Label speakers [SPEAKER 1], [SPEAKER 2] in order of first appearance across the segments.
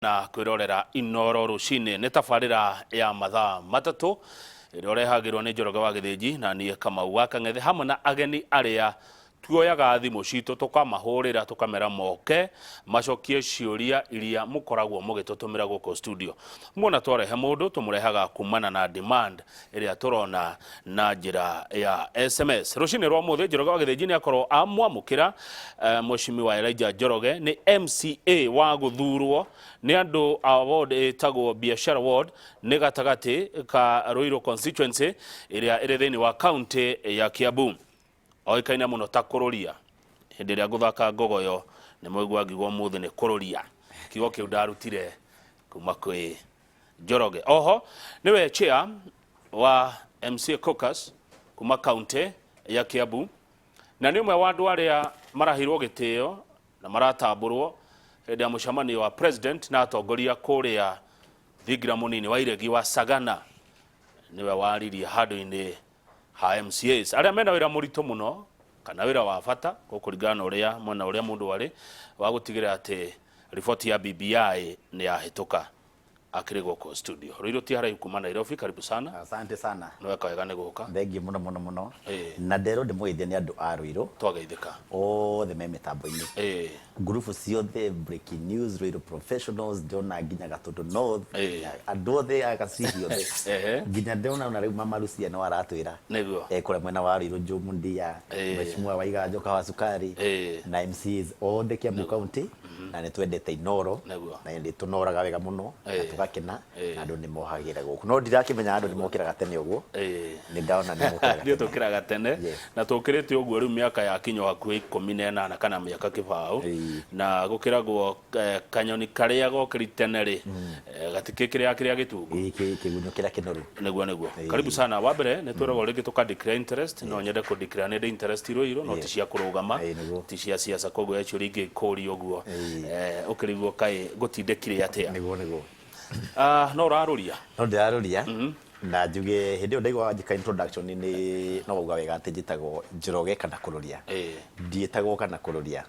[SPEAKER 1] Na kwĩrorera Inoro Rũcinĩ nĩ tabarĩra ya mathaa 3 ĩrĩa ũrehagĩrwo nĩ Njoroge wa Gĩthĩnji na niĩ Kamau wa Kang'ethe hamwe na ageni arĩa tuoyaga thimũ citũ tũkamahũrĩra tũkamera moke macokie ciũria iria mũkoragwo mũgĩtũtũmĩra gũkũ studio. Muona twarehe mũndũ tũmũrehaga kumana na demand ĩrĩa tũrona na njĩra ya SMS. Rũcinĩ rwa mũthĩ Njoroge wa Gĩthĩnji nĩ akorwo amwamũkĩra Mheshimiwa Elijah Njoroge nĩ MCA wa gũthurwo nĩ andũ a ward ĩtagwo Biashara Ward nĩ gatagatĩ ka Ruiru constituency ĩrĩa ĩrĩ thĩinĩ wa county ya Kiambu. Oĩkaine mũno ta Kũrũria. Hĩndĩ ĩrĩa ngũthaka ngogoyo nĩ mwaigua ngiuga ũmũthĩ nĩ Kũrũria. Kiugo kĩu ndarutire kuma kwĩ Njoroge. Oho nĩwe chair wa MCA Caucus kuma county ya Kiambu na nĩ ũmwe wa andũ arĩa maraheirwo gĩtĩo na maratambũrwo hĩndĩ ya mũcemanio wa president na atongoria kũrĩa thingira mũnini wa iregi wa Sagana. Nĩwe waririe handũ-inĩ ha MCAs arĩa mena wĩra mũritũ mũno kana wĩra wa bata gũkũringana na ũrĩa mwena ũrĩa mũndũ arĩ wa gũtigĩrĩra atĩ riboti ya BBI nĩ yahĩtũka. Akĩrĩ gũkũ studio. Rũirũ ti haraihu kuma Nairobi, karibu sana.
[SPEAKER 2] Asante sana.
[SPEAKER 1] Nĩ weka wega nĩ gũka.
[SPEAKER 2] Thengiũ mũno mũno mũno. Na nderwo ndĩmũgeithie nĩ andũ a Rũirũ.
[SPEAKER 1] Twageithĩka.
[SPEAKER 2] Othe me mĩtambo-inĩ. Ngurubu ciothe, Breaking News, Ruiru Professionals, ndĩrona nginya Gatũndũ North, andũ othe a Gaciri othe. Nginya ndĩrona ona rĩu Mama Lucia no aratwĩra.
[SPEAKER 1] Nĩguo.
[SPEAKER 2] Kũrĩa mwena wa Ruiru Joe Mundia, Mheshimiwa Waiga Njoka wa Sukari, na MCAs othe Kiambu County. Na nĩ twendete Inoro. Na nĩ tũnoraga wega mũno na tũgakena na andũ nĩ mohagĩra gũkũ. No ndirakĩmenya andũ nĩ mokĩraga tene ũguo. Nĩ ndona nĩ mokĩraga
[SPEAKER 1] tene. Tũkĩraga tene na tũkĩrĩte ũguo rĩu mĩaka ya kinyo hakuhĩ 18 kana mĩaka 20 na gũkĩragwo kanyoni karĩa gokĩri tene rĩ gatikĩkĩrĩa kĩrĩa gĩtungu.
[SPEAKER 2] Kĩgunyũ kĩrĩa kĩnoru.
[SPEAKER 1] Nĩguo nĩguo. Karibu sana. Wa mbere nĩ twĩragwo rĩngĩ tũka declare interest, no nyende kũ declare nĩ ndĩ interest Ruiru no ti cia kũrũgama, ti cia siasa, koguo he ciũria ingĩ kũria ũguo ũkĩrigwo kaĩ ngũtindĩkire atĩa.
[SPEAKER 2] Nĩguo nĩguo.
[SPEAKER 1] No ũrarũria?
[SPEAKER 2] No ndĩrarũria na njuge hĩndĩ ĩyo ndaigua wanjĩka introduction nĩ no wauga wega atĩ njĩtagwo Njoroge kana Kũrũria. Ndiĩtagwo kana Kũrũria.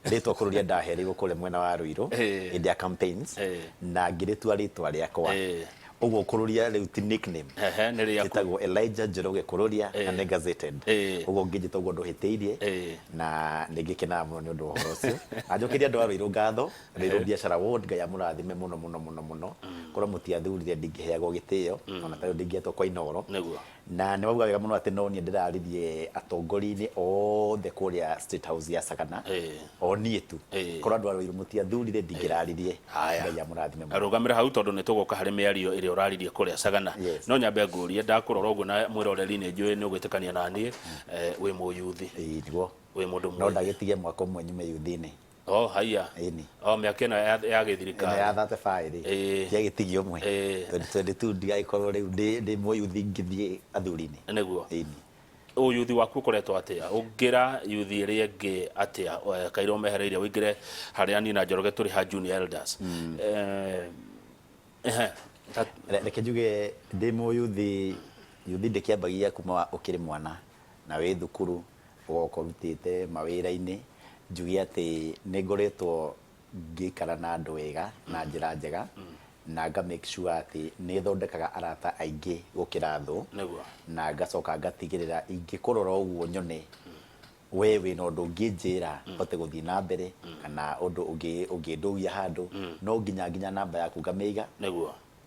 [SPEAKER 2] Rĩtwa Kũrũria ndahereirwo kũrĩa mwena wa Ruiru hĩndĩ ya campaigns na ngĩrĩtua rĩtwa rĩakwa. Ũguo Kũrũria rĩu ti nickname.
[SPEAKER 1] Nĩ rĩaku.
[SPEAKER 2] Njĩtagwo Elijah Njoroge Kũrũria na nĩ gazetted. Ũguo ũngĩnjĩta ũguo ndũhĩtĩirie na nĩ ngĩkenaga mũno nĩ ũndũ wa ũhoro ũcio. Na njokerie andũ a Ruiru ngatho, Ruiru Biashara Ward, Ngai amũrathime mũno mũno mũno mũno. Korwo mũtiathurire ndingĩheagwo gĩtĩo ona ta rĩu ndingĩetwo kwa Inooro.
[SPEAKER 1] Nĩguo.
[SPEAKER 2] Na nĩ wauga wega mũno atĩ no niĩ ndĩraririe atongoria-inĩ othe kũrĩa State House ya Sagana. O niĩ tu. Korwo andũ a Ruiru mũtiathurire ndingĩraririe.
[SPEAKER 1] Haya.
[SPEAKER 2] Ngai amũrathime mũno.
[SPEAKER 1] Rũgamĩra hau tondũ nĩ tũgũka harĩ mĩario ĩrĩa ũraririe kũrĩa Sagana. No nyambe ngũrie, ndakũrora ũguo na mwĩroreri nĩ njũĩ nĩ ũgwĩtĩkania na niĩ, wĩ mũyuthi.
[SPEAKER 2] Ĩĩ nĩguo.
[SPEAKER 1] Wĩ mũndũ
[SPEAKER 2] No
[SPEAKER 1] mwĩthĩ.
[SPEAKER 2] ndagĩtige mwaka ũmwe nyume yuthi-inĩ.
[SPEAKER 1] Oh, haiya.
[SPEAKER 2] Ĩni.
[SPEAKER 1] Oh, mĩaka ĩno ya gĩthirikari.
[SPEAKER 2] Ĩno ya 35 rĩ. Ndiagĩtigia ũmwe. 2022 ndigagĩkorwo rĩu ndĩ mũyuthi ngĩthiĩ athuri-inĩ.
[SPEAKER 1] Nĩguo.
[SPEAKER 2] Ĩni.
[SPEAKER 1] Ũyuthi waku ũkoretwo atĩa? Ũngĩra yuthi ĩrĩa ĩngĩ atĩa? Kaira ũmehereire ũingĩre harĩa niĩ na Njoroge tũrĩ ha Junior Elders.
[SPEAKER 2] Reke njuge ndĩ mũyuthi, yuthi ndĩkĩambagia kuma ũkĩrĩ mwana na wĩ thukuru ũgoka ũrutĩte mawĩra-inĩ, njuge atĩ nĩ ngoretwo ngĩikara na andũ wega na njĩra njega na nga make sure atĩ nĩ thondekaga arata aingĩ gũkĩra thũ. Na ngacoka ngatigĩrĩra ingĩkũrora ũguo nyone we wĩna ũndũ ũngĩnjĩra hote gũthiĩ na mbere kana ũndũ ũngĩndũgia handũ, no nginya namba yaku ngamĩiga.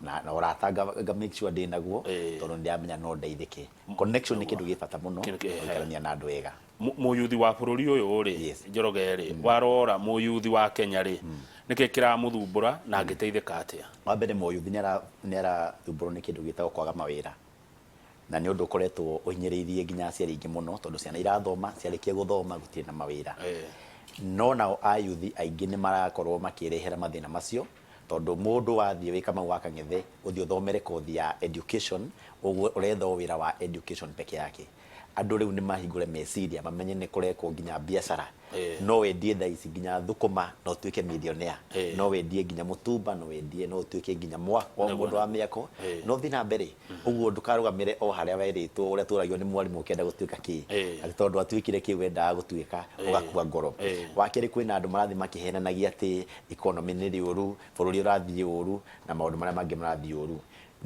[SPEAKER 2] Na ũrata nga make sure ndĩ naguo tondũ nĩ ndĩramenya no ndeithĩke. Connection nĩ kĩndũ gĩ bata mũno gũikarania na andũ wega.
[SPEAKER 1] Mũyuthi wa bũrũri ũyũ rĩ, Njoroge rĩ, warora mũyuthi wa Kenya rĩ, nĩkĩ kĩramũthumbũra na angĩteithĩka atĩa?
[SPEAKER 2] Wa mbere mũyuthi nĩ arathumbũrwo nĩ kĩndũ gĩtagwo kwaga mawĩra. Na nĩ ũndũ ũkoretwo ũhinyĩrĩirie nginya aciari aingĩ mũno tondũ ciana irathoma, ciarĩkia gũthoma gũtirĩ na mawĩra. No nao ayuthi aingĩ nĩ marakorwo makĩrehera mathĩna macio tondũ mũndũ wathiĩ wĩ Kamau wa Kang'ethe ũthiĩ ũthomere kothi ya education, ũguo ũretha o wĩra wa education peke yake. Andũ rĩu nĩ mahingũre meciria mamenye nĩ kũrekwo nginya biacara.
[SPEAKER 1] Ĩĩ.
[SPEAKER 2] No wendie thaa ici nginya thũkũma na ũtuĩke millionaire.
[SPEAKER 1] Ĩĩ.
[SPEAKER 2] No wendie nginya mũtumba, no wendie, no ũtuĩke nginya mwako,
[SPEAKER 1] Nĩguo.
[SPEAKER 2] mũndũ wa mĩako.
[SPEAKER 1] Ĩĩ.
[SPEAKER 2] No ũthiĩ na mbere. Ũguo ndũkarũgamĩre o harĩa werĩtwo ũrĩa tũragio nĩ mwarimũ ũkĩenda gũtuĩka kĩ.
[SPEAKER 1] Ĩĩ.
[SPEAKER 2] Atĩ tondũ watuĩkire kĩu wendaga gũtuĩka
[SPEAKER 1] Ĩĩ.
[SPEAKER 2] ũgakua ngoro.
[SPEAKER 1] Ĩĩ.
[SPEAKER 2] Wa kerĩ kwĩna andũ marathiĩ makĩhenanagia atĩ economy nĩ rĩũru, bũrũri ũrathiĩ ũru na maũndũ marĩa mangĩ marathiĩ ũru.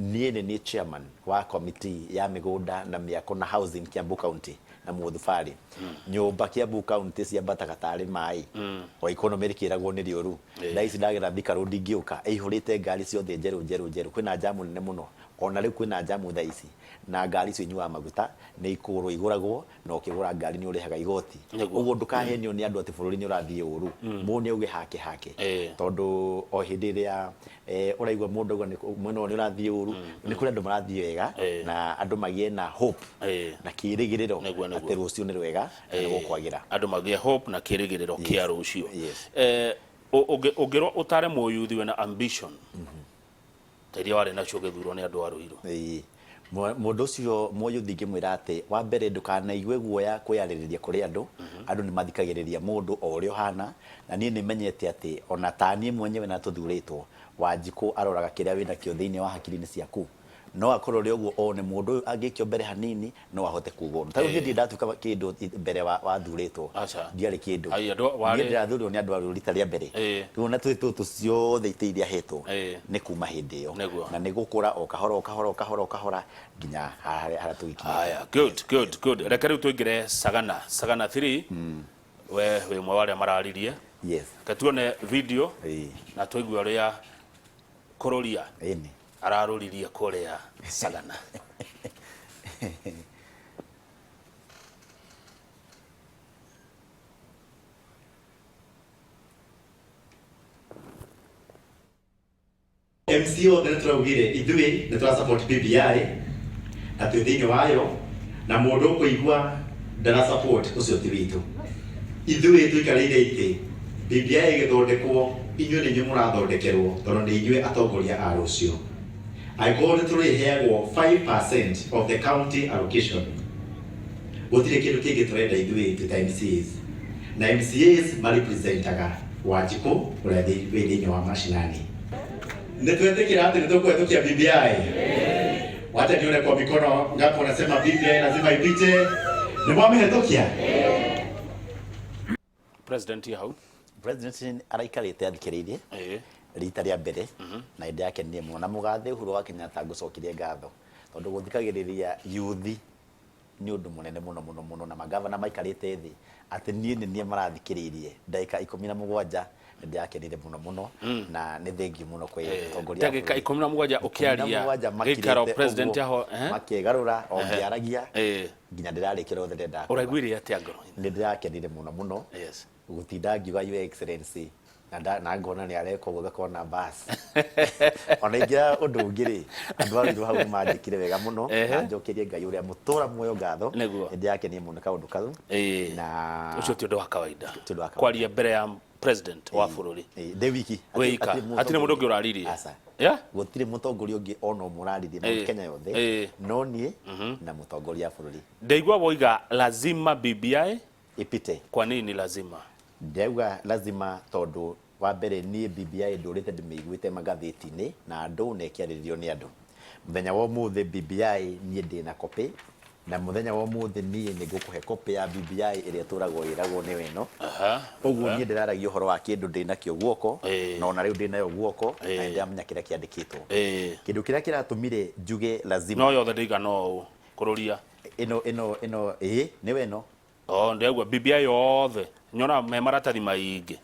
[SPEAKER 2] Niĩ nĩ niĩ chairman wa committee ya mĩgũnda na mĩako na housing Kiambu County na Mũthubarĩ. Nyũmba Kiambu County ciambataga tarĩ maĩ. O economy rĩkĩragwo nĩ rĩũru. Thaa ici ndagera Thika Road ngĩũka ĩihũrĩte ngari ciothe njerũ njerũ njerũ. Kwĩna jamu nene mũno. Ona rĩu kwĩna jamu thaa ici. Na ngari icio inyuaga maguta nĩ ikũgũrwo igũragwo na ũkĩgũra ngari nĩ ũrĩhaga igoti.
[SPEAKER 1] Nĩguo.
[SPEAKER 2] Ũguo ndũkahenio nĩ andũ atĩ bũrũri nĩ ũrathiĩ ũru. Mũndũ nĩ auge hake hake. Tondũ o hĩndĩ ĩrĩa ũraigua mũndũ auga mwena ũyũ nĩ ũrathiĩ ũru, nĩ kũrĩ andũ marathiĩ wega na andũ magĩe na hope na kĩrĩgĩrĩro
[SPEAKER 1] Nĩguo, nĩguo.
[SPEAKER 2] atĩ rũciũ nĩ rwega na nĩ gũkwagĩra.
[SPEAKER 1] Andũ magĩe hope na kĩrĩgĩrĩro kĩa rũciũ.
[SPEAKER 2] Yes.
[SPEAKER 1] Ũngĩrwo ũtare mũyuthi wĩna ambition ta iria warĩ nacio ũgĩthurwo nĩ andũ a Ruiru.
[SPEAKER 2] Ĩĩ. Mũndũ ũcio mũyuthi ingĩmwĩra atĩ wa mbere ndũkanaigue guoya kwĩyarĩrĩria kũrĩ andũ, andũ nĩ mathikagĩrĩria mũndũ o ũrĩa ũhana, na niĩ nĩ menyete atĩ ona ta niĩ mwenyewe na tũthurĩtwo, Wanjikũ aroraga kĩrĩa wĩnakĩo thĩinĩ wa hakiri-inĩ ciaku. No akorwo ũrĩ ũguo one mũndũ ũyũ angĩikio mbere hanini no ahote kuga ũndũ. Ta rĩu niĩ ndirĩ ndatuĩka kĩndũ mbere wa wathurĩtwo.
[SPEAKER 1] Aca.
[SPEAKER 2] Ndiarĩ kĩndũ.
[SPEAKER 1] Ai, andũ warĩ-
[SPEAKER 2] Niĩ ndĩrathurirwo nĩ andũ a Ruiru rita rĩa mbere. Rĩu ona twĩ tũtũ ciothe itĩ iria hetwo nĩ kuma hĩndĩ ĩyo.
[SPEAKER 1] Nĩguo.
[SPEAKER 2] Na nĩ gũkũra o kahora o kahora o kahora o kahora nginya harĩa harĩa tũgĩkinyĩte.
[SPEAKER 1] Haya, good, good, good. Reke rĩu tũingĩre Sagana, Sagana 3. We wĩ ũmwe wa arĩa mararirie.
[SPEAKER 2] Yes.
[SPEAKER 1] Reke tuone video
[SPEAKER 2] Ĩĩ.
[SPEAKER 1] na tũigue ũrĩa kũrũria
[SPEAKER 2] Ĩni.
[SPEAKER 1] ararũririe kũrĩa Sagana.
[SPEAKER 3] MC othe nĩ tũraugire ithuĩ nĩ tũra support BBI na twĩ thĩinĩ wayo na mũndũ ũkũigua ndara support ũcio ti witũ. Ithuĩ tũikarĩire itĩ BBI ĩgĩthondekwo inyuĩ nĩ inyuĩ mũrathondekerwo tondũ nĩ inyuĩ atongoria a rũciũ. Angĩkorwo nĩ tũrĩheagwo 5% of the county allocation gũtirĩ kĩndũ kĩngĩ tũrenda ithuĩ twĩ ta MCAs na MCAs marepresentaga Wanjikũ ũrĩa wĩ thĩinĩ wa mashinani. Nĩ twetĩkĩra atĩ nĩ tũkũhetũkia BBI? Wacha nione kwa mikono ngapi wanasema BBI lazima ipite. Nĩ mwamĩhetũkia?
[SPEAKER 1] President hau.
[SPEAKER 2] President araikarĩte athikĩrĩirie rita rĩa mbere na nĩ ndĩrakenire mũno na mũgathe Uhuru wa Kenyatta ngũcokerie ngatho tondũ gũthikagĩrĩria yuthi nĩ ũndũ mũnene mũno mũno mũno na magavana maikarĩte thĩ atĩ niĩ nĩ niĩ marathikĩrĩirie ndagĩka 17 nĩ ndĩrakenire mũno mũno na nĩ thengiũ mũno kwĩ mũtongoria wa
[SPEAKER 1] Ndagĩka
[SPEAKER 2] bũrũri.
[SPEAKER 1] 17 ũkĩaria
[SPEAKER 2] 17
[SPEAKER 1] gĩikaro
[SPEAKER 2] makirĩte
[SPEAKER 1] president
[SPEAKER 2] ũguo,
[SPEAKER 1] aho eh?
[SPEAKER 2] makĩgarũra o ngĩaragia
[SPEAKER 1] Eh.
[SPEAKER 2] nginya ndĩrarĩkia ũrĩa wothe ndendaga kuga.
[SPEAKER 1] Ũraiguire atĩa ngoro-inĩ?
[SPEAKER 2] Nĩ ndĩrakenire mũno mũno
[SPEAKER 1] Yes.
[SPEAKER 2] Gũtinda ngiuga Your Excellency na nda- na ngona nĩ areka ũguo ngakona bas ona ingĩra ũndũ ũngĩ rĩ andũ a Ruiru hau nĩ manjĩkire wega mũno na njokerie Ngai ũrĩa mũtũra muoyo ngatho.
[SPEAKER 1] Nĩguo.
[SPEAKER 2] Nĩ ndĩrakenia mũno nĩ kaũndũ kau na
[SPEAKER 1] Ũcio ti ũndũ wa kawaida.
[SPEAKER 2] Ti ũndũ wa kawaida.
[SPEAKER 1] Kwaria mbere ya president wa bũrũri.
[SPEAKER 2] Ĩĩ, ndĩ wiki.
[SPEAKER 1] Wĩ ika. Hatirĩ mũndũ ũngĩ ũraririe.
[SPEAKER 2] Aca.
[SPEAKER 1] Yeah?
[SPEAKER 2] Gũtirĩ mũtongoria ũngĩ ona ũmwe ũraririe Mount Kenya yothe no niĩ na mũtongoria wa bũrũri.
[SPEAKER 1] Ndaigua woiga lazima BBI
[SPEAKER 2] Ipite.
[SPEAKER 1] Kwa nini lazima?
[SPEAKER 2] Ndĩrauga lazima tondũ wa mbere niĩ BBI ndũrĩte ndĩmĩiguĩte magathĩti-inĩ na andũ na ĩkĩarĩrĩrio nĩ andũ. Mũthenya wa ũmũthĩ BBI niĩ ndĩna copy na mũthenya wa ũmũthĩ niĩ nĩ ngũkũhe copy ya BBI ĩrĩa ĩtũragwo ĩragwo nĩyo ĩno. Ũguo niĩ ndĩraragia ũhoro wa kĩndũ ndĩnakĩo guoko na ona rĩu ndĩnayo guoko na nĩ ndĩramenya kĩrĩa kĩandĩkĩtwo. Kĩndũ kĩrĩa kĩratũmire njuge lazima.
[SPEAKER 1] No yothe ndĩigana ũũ kũrũria.
[SPEAKER 2] Ĩno ĩno ĩno ĩĩ nĩwe ĩno.
[SPEAKER 1] Oh, ndegwa BBI yothe nyona me maratathi maingĩ.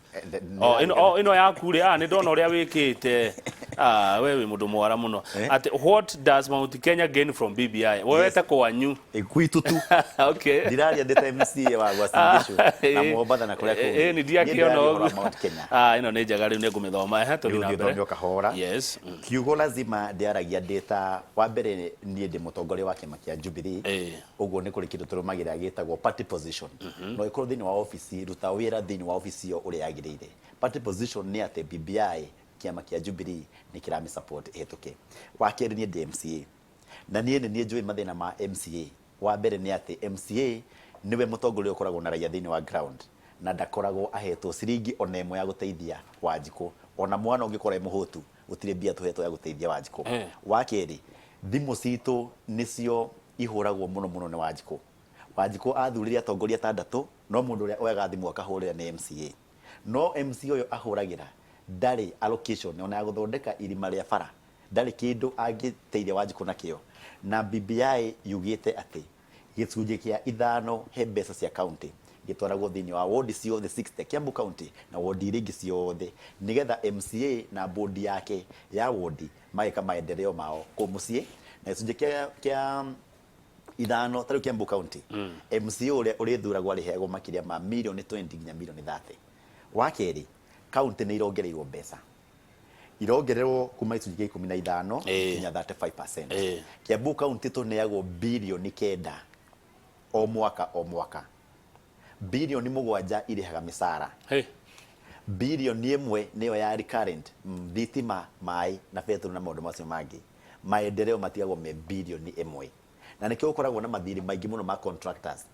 [SPEAKER 1] Oh, ĩno oh, ĩno yaku rĩ, ah, nĩ ndona ũrĩa wĩkĩte. Ah, we wĩ mũndũ mwara mũno. Atĩ what does Mount Kenya gain from BBI? Woete kwanyu.
[SPEAKER 2] Gwitũ tu.
[SPEAKER 1] Okay.
[SPEAKER 2] Ndiraria ndĩ ta MCA wa Uasin Gishu na Mombatha na kũrĩa kũngĩ.
[SPEAKER 1] Ĩĩ, nĩ ndiakĩona
[SPEAKER 2] Niĩ ndĩraria ũhoro wa
[SPEAKER 1] ũguo.
[SPEAKER 2] Mount Kenya.
[SPEAKER 1] Ah, ĩno nĩ njega rĩu nĩ ngũmĩthoma. Ehe, tũthiĩ
[SPEAKER 2] Rĩu
[SPEAKER 1] na
[SPEAKER 2] thiĩ
[SPEAKER 1] mbere.
[SPEAKER 2] ũthome o kahora.
[SPEAKER 1] Yes.
[SPEAKER 2] Kiugo lazima ndĩaragia ndĩ ta wa mbere niĩ ndĩ mũtongoria wa kĩama kĩa Jubilee. Ũguo nĩ kũrĩ kĩndũ tũrũmagĩrĩra gĩtagwo party position. No ĩkorwo thĩinĩ wa obici, ruta wĩra thĩinĩ wa obici ĩyo ũrĩa yagĩrĩire. Party position nĩ atĩ BBI kĩama kĩa Jubilee nĩ kĩramĩ support ĩhĩtũke. Wa kerĩ niĩ ndĩ MCA. Na niĩ nĩ niĩ njũĩ mathĩna ma MCA. Wa mbere nĩ atĩ MCA nĩwe mũtongoria ũkoragwo na raia thĩinĩ wa ground na ndakoragwo ahetwo ciringi ona ĩmwe ya gũteithia Wanjikũ. Ona mwana ũngĩkorwo e mũhũtu gũtirĩ mbia tũhetwo ya gũteithia Wanjikũ. Wa kerĩ, thimũ citũ nĩcio ihũragwo mũno mũno nĩ Wanjikũ. Wanjikũ athurire atongoria atandatũ no mũndũ ũrĩa oyaga thimũ akahũrĩra nĩ MCA. No MCA ũyũ ahũragĩra ndarĩ allocation ona ya gũthondeka irima rĩa bara, ndarĩ kĩndũ angĩteithia Wanjikũ nakĩo. Na BBI yugĩte atĩ gĩcunjĩ kĩa ithano he mbeca cia county gĩtwaragwo thĩinĩ wa ward ciothe 60 Kiambu County na ward iria ingĩ ciothe nĩgetha MCA na board yake ya ward mageka maendeleo mao kũu mũciĩ. Na gĩcunjĩ kĩa ithano ta rĩu Kiambu County MCA ũrĩa ũrĩthuragwo arĩheagwo makĩria ma mirioni 20 nginya mirioni 30. Wa kerĩ, county nĩ irongereirwo mbeca, irongererwo kuma gĩcunjĩ kĩa 15 nginya 35%. Kiambu County tũneagwo birioni 9 o mwaka o mwaka, birioni 7 irĩhaga mĩcara.
[SPEAKER 1] Hey.
[SPEAKER 2] Birioni 1 nĩyo ya recurrent, thitima, maĩ na betũrũ na maũndũ macio mangĩ. Maendeleo matigagwo me birioni 1, na nĩkĩo gũkoragwo na mathirĩ maingĩ mũno ma contractors,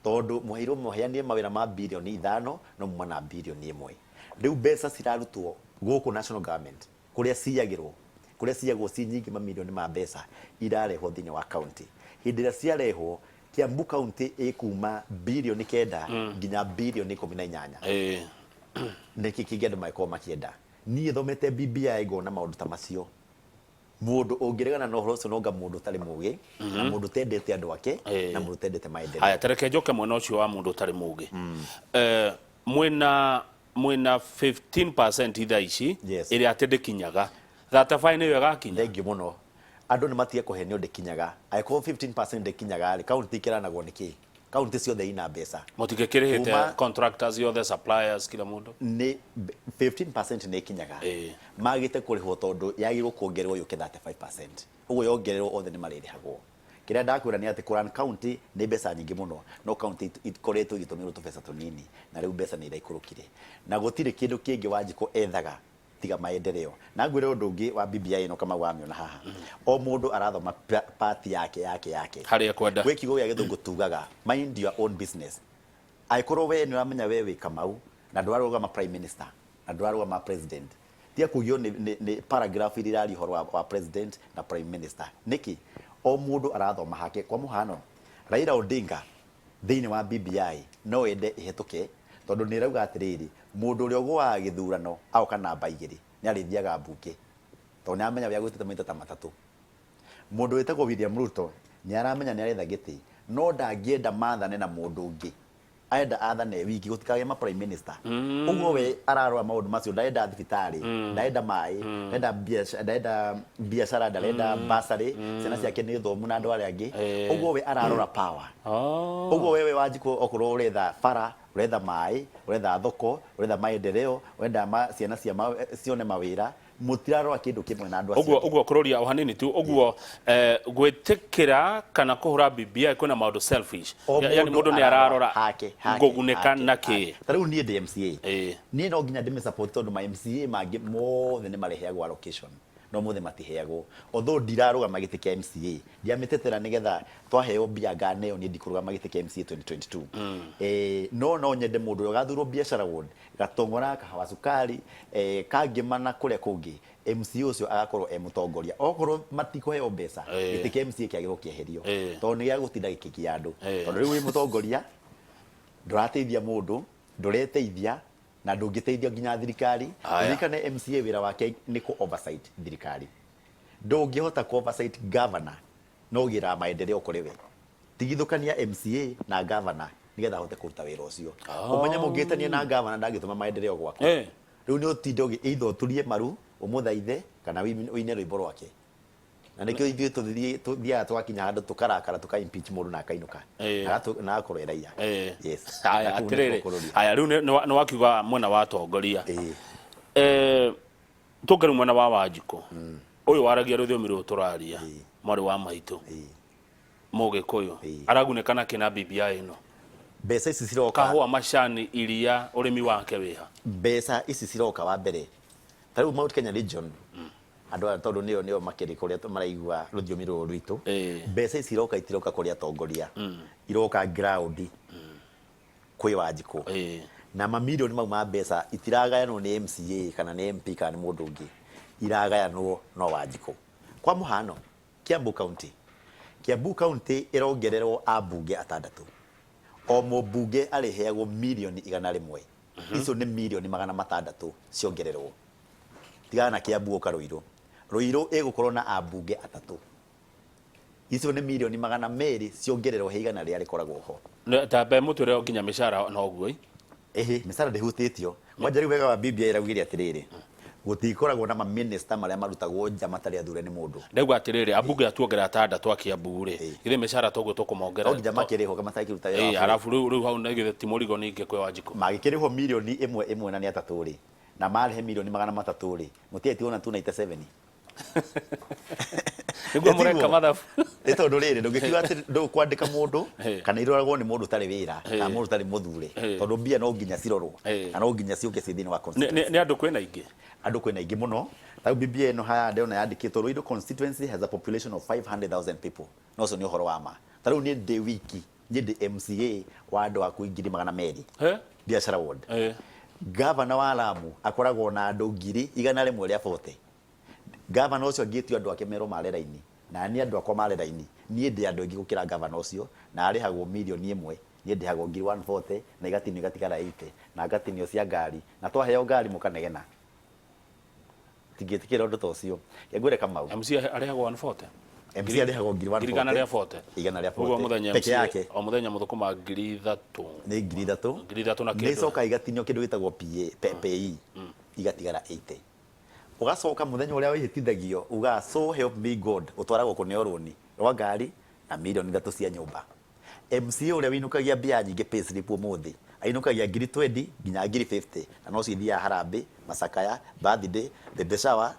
[SPEAKER 2] tondũ mũheirwo mũheanire mawĩra ma birioni 5 no muma na birioni 1. Rĩu mbeca cirarutwo gũkũ national government kũrĩa ciyagĩrwo, kũrĩa ciyagwo ci nyingĩ, mamirioni ma mbeca irarehwo thĩinĩ wa county. Hĩndĩ ĩrĩa ciarehwo, Kiambu County ĩkuma birioni 9 nginya birioni 18. Nĩkĩ kĩngĩ andũ mangĩkorwo makĩenda? Niĩ thomete BBI ngona maũndũ ta macio. Mũndũ ũngĩregana na ũhoro ũcio nonga mũndũ ũtarĩ mũgĩ na mũndũ ũtendete andũ ake na mũndũ ũtendete maendeleo.
[SPEAKER 1] Haya, tareke njoke mwena ũcio wa mũndũ ũtarĩ mũgĩ. Mwĩna 15% thaa ici ĩrĩa atĩ ndĩkinyaga 35 nĩyo ĩgakinya.
[SPEAKER 2] Thengiũ mũno. Andũ nĩ matige kũhenio, ndĩkinyaga. Angĩkorwo 15% ndĩkinyaga rĩ, county ikĩranagwo nĩkĩ? County ciothe ina mbeca.
[SPEAKER 1] Mũtingĩkĩrĩhĩte contractors yothe, suppliers, kila mũndũ.
[SPEAKER 2] Nĩ 15% nĩ ĩkinyaga. Magĩte kũrĩhwo tondũ yagĩrĩirwo kuongererwo yũke 35%. Ũguo yongererwo othe nĩ marĩrĩhagwo. Kĩrĩa ndakwĩra nĩ atĩ kũrun county nĩ mbeca nyingĩ mũno, no county ikoretwo igĩtũmĩrwo tũbeca tũnini na rĩu mbeca nĩ iraikũrũkire. Na gũtirĩ kĩndũ kĩngĩ Wanjikũ ethaga tiga maendeleo. Na ngwĩre ũndũ ũngĩ wa BBI ĩno, Kamau, wamĩona haha, o mũndũ arathoma part yake yake yake
[SPEAKER 1] harĩa ekwenda.
[SPEAKER 2] Gwĩ kiugo gĩa Gĩthũngũ tugaga, "Mind your own business." Angĩkorwo we nĩ ũramenya we wĩ Kamau na ndũrarũgama prime minister na ndũrarũgama president, tiga kũgio nĩ paragraph iria iraria ũhoro wa president na prime minister. Nĩkĩ? O mũndũ arathoma hake. Kwa mũhano, Raila Odinga thĩinĩ wa BBI no ende ĩhetũke tondũ nĩ ĩrauga atĩrĩrĩ, mũndũ ũrĩa ũgũaga gĩthurano agoka namba 2 nĩ arĩthiaga mbunge, tondũ nĩ aramenya we agwĩtĩte maita ta matatũ. Mũndũ wĩtagwo William Ruto nĩ aramenya nĩ aretha gĩtĩ, no ndangĩenda mathane na mũndũ ũngĩ, arenda athane wiki, gũtikagĩe ma prime minister. Ũguo we ararora maũndũ macio, ndarenda thibitarĩ, ndarenda maĩ, ndarenda biacara, ndarenda biacara, ndarenda bursary, ciana ciake nĩ thomu na andũ arĩa angĩ. Ũguo we ararora power. Ũguo wewe Wanjikũ, okorwo ũretha bara, ũretha maĩ, ũretha thoko, ũretha maendeleo, ũrenda ciana cione mawĩra, mũtirarora kĩndũ kĩmwe na andũ acio
[SPEAKER 1] Ũguo
[SPEAKER 2] angĩ.
[SPEAKER 1] Ũguo kũrũria o hanini tu ũguo, gwĩtĩkĩra kana kũhũra BBI kwĩna maũndũ selfish.
[SPEAKER 2] O
[SPEAKER 1] Yani mũndũ nĩ ararora
[SPEAKER 2] hake hake
[SPEAKER 1] ngũgunĩka
[SPEAKER 2] hake,
[SPEAKER 1] na
[SPEAKER 2] hake.
[SPEAKER 1] kĩ.
[SPEAKER 2] Ta rĩu niĩ ndĩ MCA. Niĩ no nginya ndĩmĩ support tondũ ma MCA mangĩ mothe nĩ mareheagwo allocation, no mothe matiheagwo. Although ndirarũgama gĩtĩ kĩa MCA, ndiamĩtetera nĩgetha twaheo mbia nganeo, niĩ ndikũrũgama gĩtĩ kĩa MCA 2022. No nyende mũndũ ũrĩa ũgathurwo biacara ward, Gatong'ora, Kahawa Cukari, Kangĩma na kũrĩa kũngĩ, MCA ũcio agakorwo e mũtongoria. Okorwo matikũheo mbeca, gĩtĩ kĩa MCA kĩagĩrĩirwo kĩeherio tondũ nĩ gĩa gũtinda gĩkĩgia andũ. Tondũ rĩu wĩ mũtongoria ndũrateithia mũndũ, ndũreteithia na ndũngĩteithia nginya thirikari. Ririkane MCA wĩra wake nĩ kũ oversight thirikari. Ndũngĩhota kũ oversight governor no ũgĩraga maendeleo kũrĩ we. Tigithũkania MCA na governor nĩgetha ahote kũruta wĩra ũcio. Ũmenye mũngĩtania na governor ndangĩtũma maendeleo gwaku. Rĩu nĩ ũtinde ũgĩ either ũturie maru ũmũthaithe kana ũine rwĩmbo rwake. Na nĩkĩo ithuĩ tũthiaga tũgakinya handũ tũkarakara, tũka impeach mũndũ na akainũka na agakorwo e raia. Yes.
[SPEAKER 1] Haya,
[SPEAKER 2] Na kũu nĩkuo
[SPEAKER 1] atĩrĩrĩ,
[SPEAKER 2] kũrũria.
[SPEAKER 1] Haya, rĩu nĩ wakiuga mwena wa atongoria. Tũke rĩu mwena wa Wanjikũ ũyũ waragia rũthiomi rũrũ tũraria, mwarĩ wa maitũ Mũgĩkũyũ, aragunĩka nakĩ na BBI ĩno?
[SPEAKER 2] Mbeca ici ciroka,
[SPEAKER 1] kahũa, macani, iria, ũrĩmi wake wĩha?
[SPEAKER 2] Mbeca ici ciroka, wa mbere, ta rĩu Mount Kenya region. Andũ aya tondũ nĩo nĩo makĩrĩ kũrĩa maraigua rũthiomi rũrũ rwitũ. Mbeca ici iroka itiroka kũrĩ atongoria, iroka ground kwĩ Wanjikũ. Na mamirioni mau ma mbeca itiragayanwo nĩ MCA kana nĩ MP kana nĩ mũndũ ũngĩ, iragayanwo no Wanjikũ. Kwa mũhano, Kiambu County. Kiambu County ĩrongererwo ambunge atandatũ. O mũmbunge arĩheagwo mirioni 100. Icio nĩ mirioni 600 ciongererwo. Tigana na Kiambu ũka Ruiru. Ruiru ĩgũkorwo na ambunge atatũ. Icio nĩ mirioni 200 ciongererwo he igana rĩrĩa rĩkoragwo ho.
[SPEAKER 1] Ta mbe mũtwĩre nginya mĩcara noguo ĩ?
[SPEAKER 2] Ĩhĩ, mĩcara ndĩhutĩtio. Kwanja rĩu wega wa BBI ĩraugire atĩrĩrĩ, gũtikoragwo na mamĩnĩsta marĩa marutagwo nja matarĩ athure nĩ mũndũ.
[SPEAKER 1] Ndauga atĩrĩrĩ, ambunge atuongerera atandatũ a Kiambu rĩ, githĩ mĩcara toguo tũkũmongerera?
[SPEAKER 2] No nginya makĩrĩhwo kama matakĩruta wĩra wa bũrũri.
[SPEAKER 1] Arabu rĩu hau nĩ githĩ ti mũrigo ningĩ kwĩ Wanjikũ?
[SPEAKER 2] Magĩkĩrĩhwo mirioni ĩmwe ĩmwe na nĩ atatũ rĩ, na marĩhe mirioni 300 rĩ, mũtiagĩtigwo na 297?
[SPEAKER 1] Nĩguo mũreka mathabu.
[SPEAKER 2] Nĩ tondũ rĩrĩ, ndũngĩkiuga atĩ ndũkwandĩka mũndũ kana iroragwo nĩ mũndũ ũtarĩ wĩra kana mũndũ ũtarĩ mũthure, tondũ mbia no nginya cirorwo na no nginya ciũke ciĩ thĩinĩ wa constituency.
[SPEAKER 1] Nĩ andũ kwĩna aingĩ?
[SPEAKER 2] Andũ kwĩna aingĩ mũno. Ta rĩu BBI ĩno haha ndĩrona yandĩkĩtwo Ruiru constituency has a population of 500,000 people. Na ũcio nĩ ũhoro wa ma. Ta rĩu niĩ ndĩ wiki, niĩ ndĩ MCA wa andũ aku 200,000. Biashara ward. Gavana wa Lamu akoragwo na andũ 140,000. Gavana ũcio angĩtio andũ ake merwo mare raini, na niĩ andũ akwa mare raini, niĩ ndĩ andũ aingĩ gũkĩra gavana ũcio, na arĩhagwo mirioni 1, niĩ ndĩhagwo ngiri 140 na igatinio igatigara 80, na ngatinio cia ngari, na twaheo ngari mũkanegena. Ndingĩtĩkĩra ũndũ ta ũcio. Reke ngwĩre Kamau.
[SPEAKER 1] MCA arĩhagwo 140?
[SPEAKER 2] MCA arĩhagwo ngiri
[SPEAKER 1] 140. 140.
[SPEAKER 2] 140.
[SPEAKER 1] Ũguo mũthenya
[SPEAKER 2] Peke yake.
[SPEAKER 1] O mũthenya mũthũkũma 3000.
[SPEAKER 2] Nĩ 3000.
[SPEAKER 1] 3000 na
[SPEAKER 2] Nĩ
[SPEAKER 1] kĩndũ.
[SPEAKER 2] icokaga igatinio kĩndũ gĩtagwo PA, PAYE, igatigara 80. Ũgacoka mũthenya ũrĩa wĩhĩtithagio ugaga so help me God, ũtwaragwo kũneo rũni rwa ngari na mirioni 3 cia nyũmba. MCA ũrĩa wĩinũkagia mbia nyingĩ payslip ũmũthĩ ainũkagia ngiri 20 nginya ngiri 50 na nocio ithiaga harambĩ, macakaya, birthday, baby shower,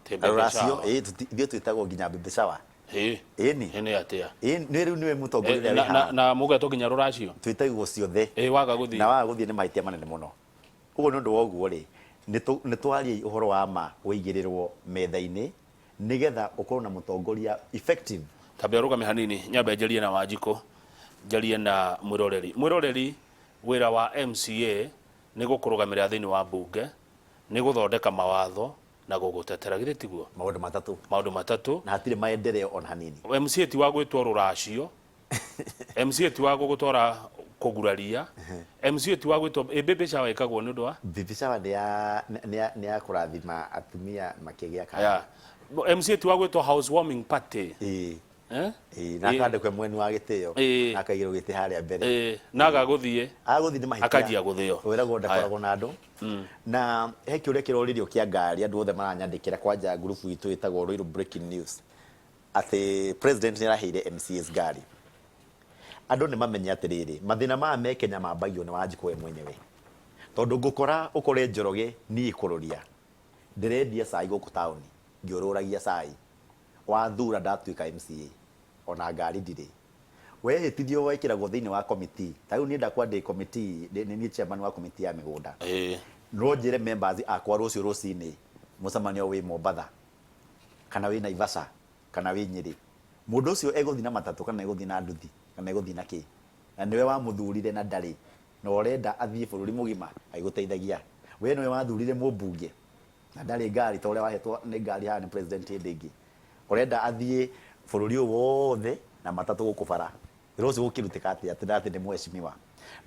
[SPEAKER 1] Ti baby
[SPEAKER 2] rũracio,
[SPEAKER 1] shower.
[SPEAKER 2] ĩĩ ithuĩ twĩtagwo nginya baby shower.
[SPEAKER 1] Ĩĩ.
[SPEAKER 2] Ĩni.
[SPEAKER 1] Ĩ nĩ atĩa?
[SPEAKER 2] Ĩĩ nĩ rĩu nĩwe mũtongoria ũrĩa wĩ
[SPEAKER 1] Na,
[SPEAKER 2] haha.
[SPEAKER 1] na mũgetwo nginya rũracio?
[SPEAKER 2] Twĩtagwo ciothe.
[SPEAKER 1] Ĩĩ waga gũthiĩ.
[SPEAKER 2] Na waga gũthiĩ nĩ mahĩtia manene mũno. Ũguo nĩ ũndũ wa ũguo rĩ, nĩ twariei ũhoro wa ma ũigĩrĩrwo metha-inĩ nĩgetha ũkorwo na mũtongoria effective.
[SPEAKER 1] Tambe ũrũgame hanini nyambe njarie na Wanjikũ, njarie na mwĩroreri. Mwĩroreri, wĩra wa MCA nĩ gũkũrũgamĩrĩra thĩinĩ wa mbunge, nĩ gũthondeka mawatho na gũgũtetera, githĩ tiguo?
[SPEAKER 2] Maũndũ matatũ.
[SPEAKER 1] Maũndũ matatũ.
[SPEAKER 2] Na hatirĩ maendeleo ona hanini.
[SPEAKER 1] MCA ti wa gwĩtwo rũracio, MCA ti wa gũgũtwara kũguraria, MCA ti wa gwĩtwo, ĩ baby shower ĩkagwo nĩ ũndũ wa?
[SPEAKER 2] Baby shower nĩ ya nĩ ya nĩ ya kũrathima atumia makĩgĩa kana.
[SPEAKER 1] Yeah. MCA ti wa gwĩtwo housewarming party.
[SPEAKER 2] Ĩĩ.
[SPEAKER 1] Eh?
[SPEAKER 2] Ĩĩ, na akandĩkwo mweni wa gĩtĩo
[SPEAKER 1] Ĩĩ.
[SPEAKER 2] na akaigĩrwo gĩtĩ harĩa mbere.
[SPEAKER 1] Ĩĩ, na aga gũthiĩ.
[SPEAKER 2] Agũthiĩ nĩ mahĩtia.
[SPEAKER 1] Akanjia gũthĩo.
[SPEAKER 2] Wĩragwo ndakoragwo na andũ. Na he kĩũria kĩroririo kĩa ngari andũ othe maranyandĩkĩra kwanja ngurubu itũ ĩtagwo Ruiru Breaking News atĩ president nĩ araheire MCAs ngari. Andũ nĩ mamenye atĩrĩrĩ, mathĩna maya me Kenya mambagio nĩ Wanjikũ we mwenyewe. Tondũ ngũkora ũkore Njoroge niĩ kũroria ndĩrendia cai gũkũ taũni ngĩũrũragia cai wathura ndatuĩka MCA ona ngari ndirĩ. Wehĩtithio wekĩragwo thĩinĩ wa committee. Ta rĩu niĩ ndakwa ndĩ committee, nĩ niĩ chairman wa committee ya mĩgũnda. No njĩre members akwa rũciũ rũcinĩ mũcemanio wĩ Mombatha kana wĩ Naivasha kana wĩ Nyĩrĩ. Mũndũ ũcio egũthiĩ na matatũ kana egũthiĩ na nduthi kana egũthiĩ na kĩ? Na nĩwe wamũthurire na ndarĩ na ũrenda athiĩ bũrũri mũgima agĩgũteithagia. We nĩwe wathurire mũmbunge na ndarĩ ngari ta ũrĩa wahetwo nĩ ngari haha nĩ president hĩndĩ ĩngĩ. Ũrenda athiĩ bũrũri ũyũ wothe na matatũ gũkũ bara. Wĩra ũcio ũkĩrutĩka atĩa atĩ atĩ nĩ mheshimiwa.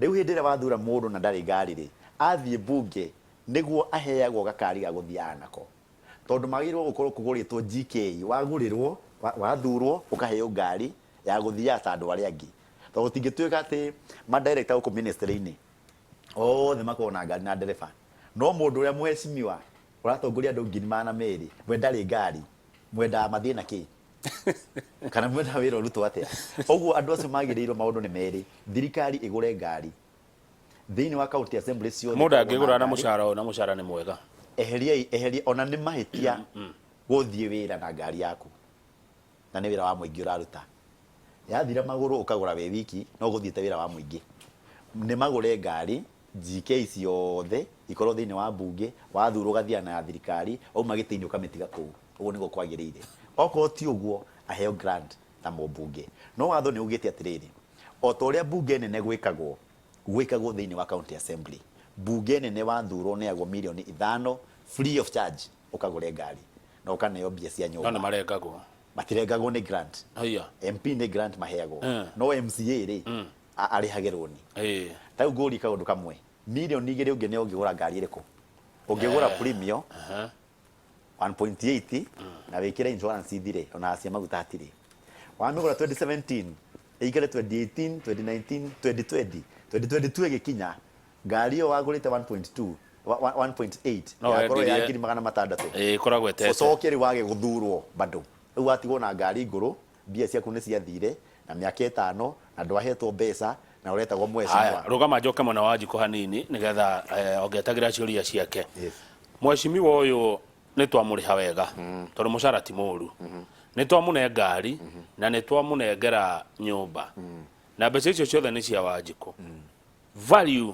[SPEAKER 2] Rĩu hĩndĩ ĩrĩa wathura mũndũ na ndarĩ ngari rĩ, athiĩ mbunge nĩguo aheagwo gakari ga gũthiaga nako. Tondũ magĩrĩirwo gũkorwo kũgũrĩtwo GK, wagũrĩrwo, wathurwo ũkaheo ngari ya gũthiaga ta andũ arĩa angĩ. Tondũ gũtingĩtuĩka atĩ ma director gũkũ ministry-inĩ othe makoragwo na ngari na ndereba. No mũndũ ũrĩa mheshimiwa ũratongoria andũ 200,000 we ndarĩ ngari, mwendaga mathiĩ na kĩ? Kana mwendaga wĩra ũrutwo atĩa? Ũguo andũ acio magĩrĩirwo maũndũ nĩ merĩ, thirikari ĩgũre ngari thĩinĩ wa county assembly ciothe
[SPEAKER 1] Mũndũ
[SPEAKER 2] ikoragwo na
[SPEAKER 1] angĩgũra na
[SPEAKER 2] ngari.
[SPEAKER 1] mũcara ũyũ na mũcara nĩ mwega.
[SPEAKER 2] Eheriai, eheria, ona nĩ mahĩtia gũthiĩ wĩra na ngari yaku na nĩ wĩra wa mũingĩ ũraruta. Yathira magũrũ ũkagũra wĩ wiki no gũthiĩte wĩra wa mũingĩ. Nĩ magũre ngari GK ciothe ikorwo thĩinĩ wa mbunge, wathurwo ũgathiaga na ya thirikari, wauma gĩtĩ-inĩ ũkamĩtiga kũu. Ũguo nĩguo kwagĩrĩire. Okorwo ti ũguo, aheo grant ta mũmbunge. No watho nĩ ugĩte atĩrĩrĩ, o ta ũrĩa mbunge nene gwĩkagwo, gwĩkagwo thĩinĩ wa county assembly. Mbunge nene wathurwo ũneagwo mirioni ithano free of charge ũkagũre ngari na ũkaneo mbia cia
[SPEAKER 1] No
[SPEAKER 2] nyũmba.
[SPEAKER 1] nĩ marengagwo.
[SPEAKER 2] Matirengagwo nĩ grant.
[SPEAKER 1] Haiya.
[SPEAKER 2] MP nĩ grant maheagwo.
[SPEAKER 1] Eh.
[SPEAKER 2] No MCA rĩ, arĩhage rũni.
[SPEAKER 1] Ĩĩ.
[SPEAKER 2] Ta rĩu ngũrie kaũndũ kamwe, mirioni igĩrĩ ũngĩneo ũngĩgũra ngari ĩrĩkũ? Ũngĩgũra Premio 1.8 na wĩkĩre insurance ithire, ona cia maguta hatirĩ. Wamĩgũra 2017, ĩikare 2018, 2019, 2020, 2022 ĩgĩkinya, ngari ĩyo wagũrĩte 1.2, 1.8
[SPEAKER 1] No
[SPEAKER 2] yakorwo ya
[SPEAKER 1] wendirie-
[SPEAKER 2] 600,000.
[SPEAKER 1] Ĩĩ, ĩkoragwo ĩtete.
[SPEAKER 2] Ũcoke rĩu wage gũthurwo bado. Rĩu watigwo na ngari ngũrũ, mbia ciaku nĩ ciathire na mĩaka ĩtano na ndwahetwo mbeca na ũretagwo
[SPEAKER 1] Haya,
[SPEAKER 2] mheshimiwa.
[SPEAKER 1] rũgama njoke mwena wa Wanjikũ hanini nĩgetha ongetagĩra ciũria ciake.
[SPEAKER 2] Yes.
[SPEAKER 1] Mheshimiwa ũyũ nĩ twamũrĩha wega tondũ mũcara ti mũru. Nĩ twamũne ngari na nĩ twamũnengera nyũmba. Na mbeca icio ciothe nĩ cia Wanjikũ. Value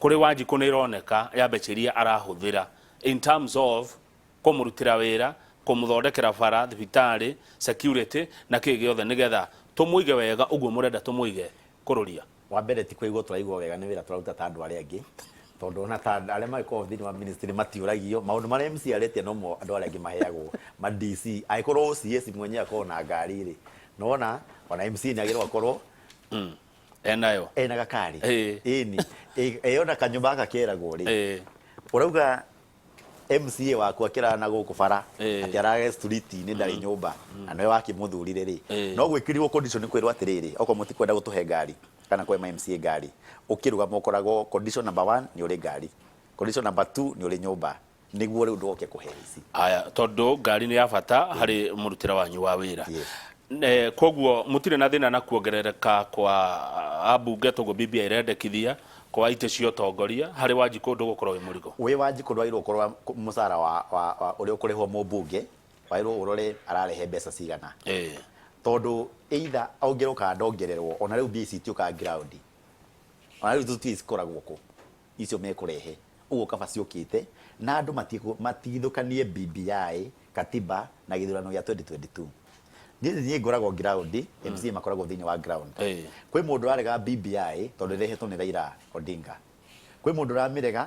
[SPEAKER 1] kũrĩ Wanjikũ nĩ ĩroneka ya mbeca iria arahũthĩra in terms of kũmũrutĩra wĩra, kũmũthondekera bara, thibitarĩ, security na kĩ gĩothe nĩgetha tũmũige wega ũguo mũrenda tũmũige kũrũria.
[SPEAKER 2] Wa mbere ti kũigwo tũraigwo wega nĩ wĩra tũraruta ta andũ arĩa angĩ, tondũ ona ta arĩa magĩkoragwo thĩinĩ wa ministry matiũragio maũndũ marĩa MC aretia nomo andũ arĩa angĩ maheagwo ma DC. Angĩkorwo OCS mwenyewe akoragwo na ngari rĩ, nĩwona ona MC nĩ agĩrĩirwo akorwo
[SPEAKER 1] Enayo.
[SPEAKER 2] Ena gakari.
[SPEAKER 1] Ĩĩ.
[SPEAKER 2] Ĩni ĩ ona kanyũmba gaka keragwo rĩ, ũrauga MCA waku akĩrara na gũkũ bara, atĩ arare street-inĩ, ndarĩ nyũmba na nĩwe wakĩmũthurire rĩ, no gwĩkĩrirwo condition kwĩrwo atĩrĩrĩ, okorwo mũtikwenda gũtũhe ngari kana kũhe ma MCA ngari, ũkĩrũgama ũkoragwo condition number one nĩ ũrĩ ngari, condition number two nĩ ũrĩ nyũmba, nĩguo rĩu ndũgoke kũhe ici.
[SPEAKER 1] Aya, tondũ ngari nĩ ya bata harĩ mũrutĩre wanyu wa wĩra.
[SPEAKER 2] Yes.
[SPEAKER 1] Koguo mũtirĩ na thĩna na kuongerereka kwa ambunge toguo BBI ĩrendekithia kwa itĩ cia ũtongoria harĩ Wanjikũ ndũgũkorwo wĩ mũrigo.
[SPEAKER 2] Wĩ Wanjikũ ndwagĩrĩirwo gũkorwo mũcara wa ũrĩa ũkũrĩhwo mũmbunge, wagĩrĩirwo ũrore ararehe mbeca cigana. Tondũ either ongererwo kana ndongererwo, ona rĩu mbia ici itiũkaga ground. Ona rĩu tũtiũĩ cikoragwo kũ, icio mekũrehe. Ũguo kaba ciũkĩte na andũ matigithũkanie BBI, katiba na gĩthurano gĩa 2022. Niĩ ngoragwo ground, MCA makoragwo thĩinĩ wa ground. Kwĩ mũndũ ũrarega BBI tondũ ĩrehetwo nĩ Raila Odinga. Kwĩ mũndũ ũramĩrega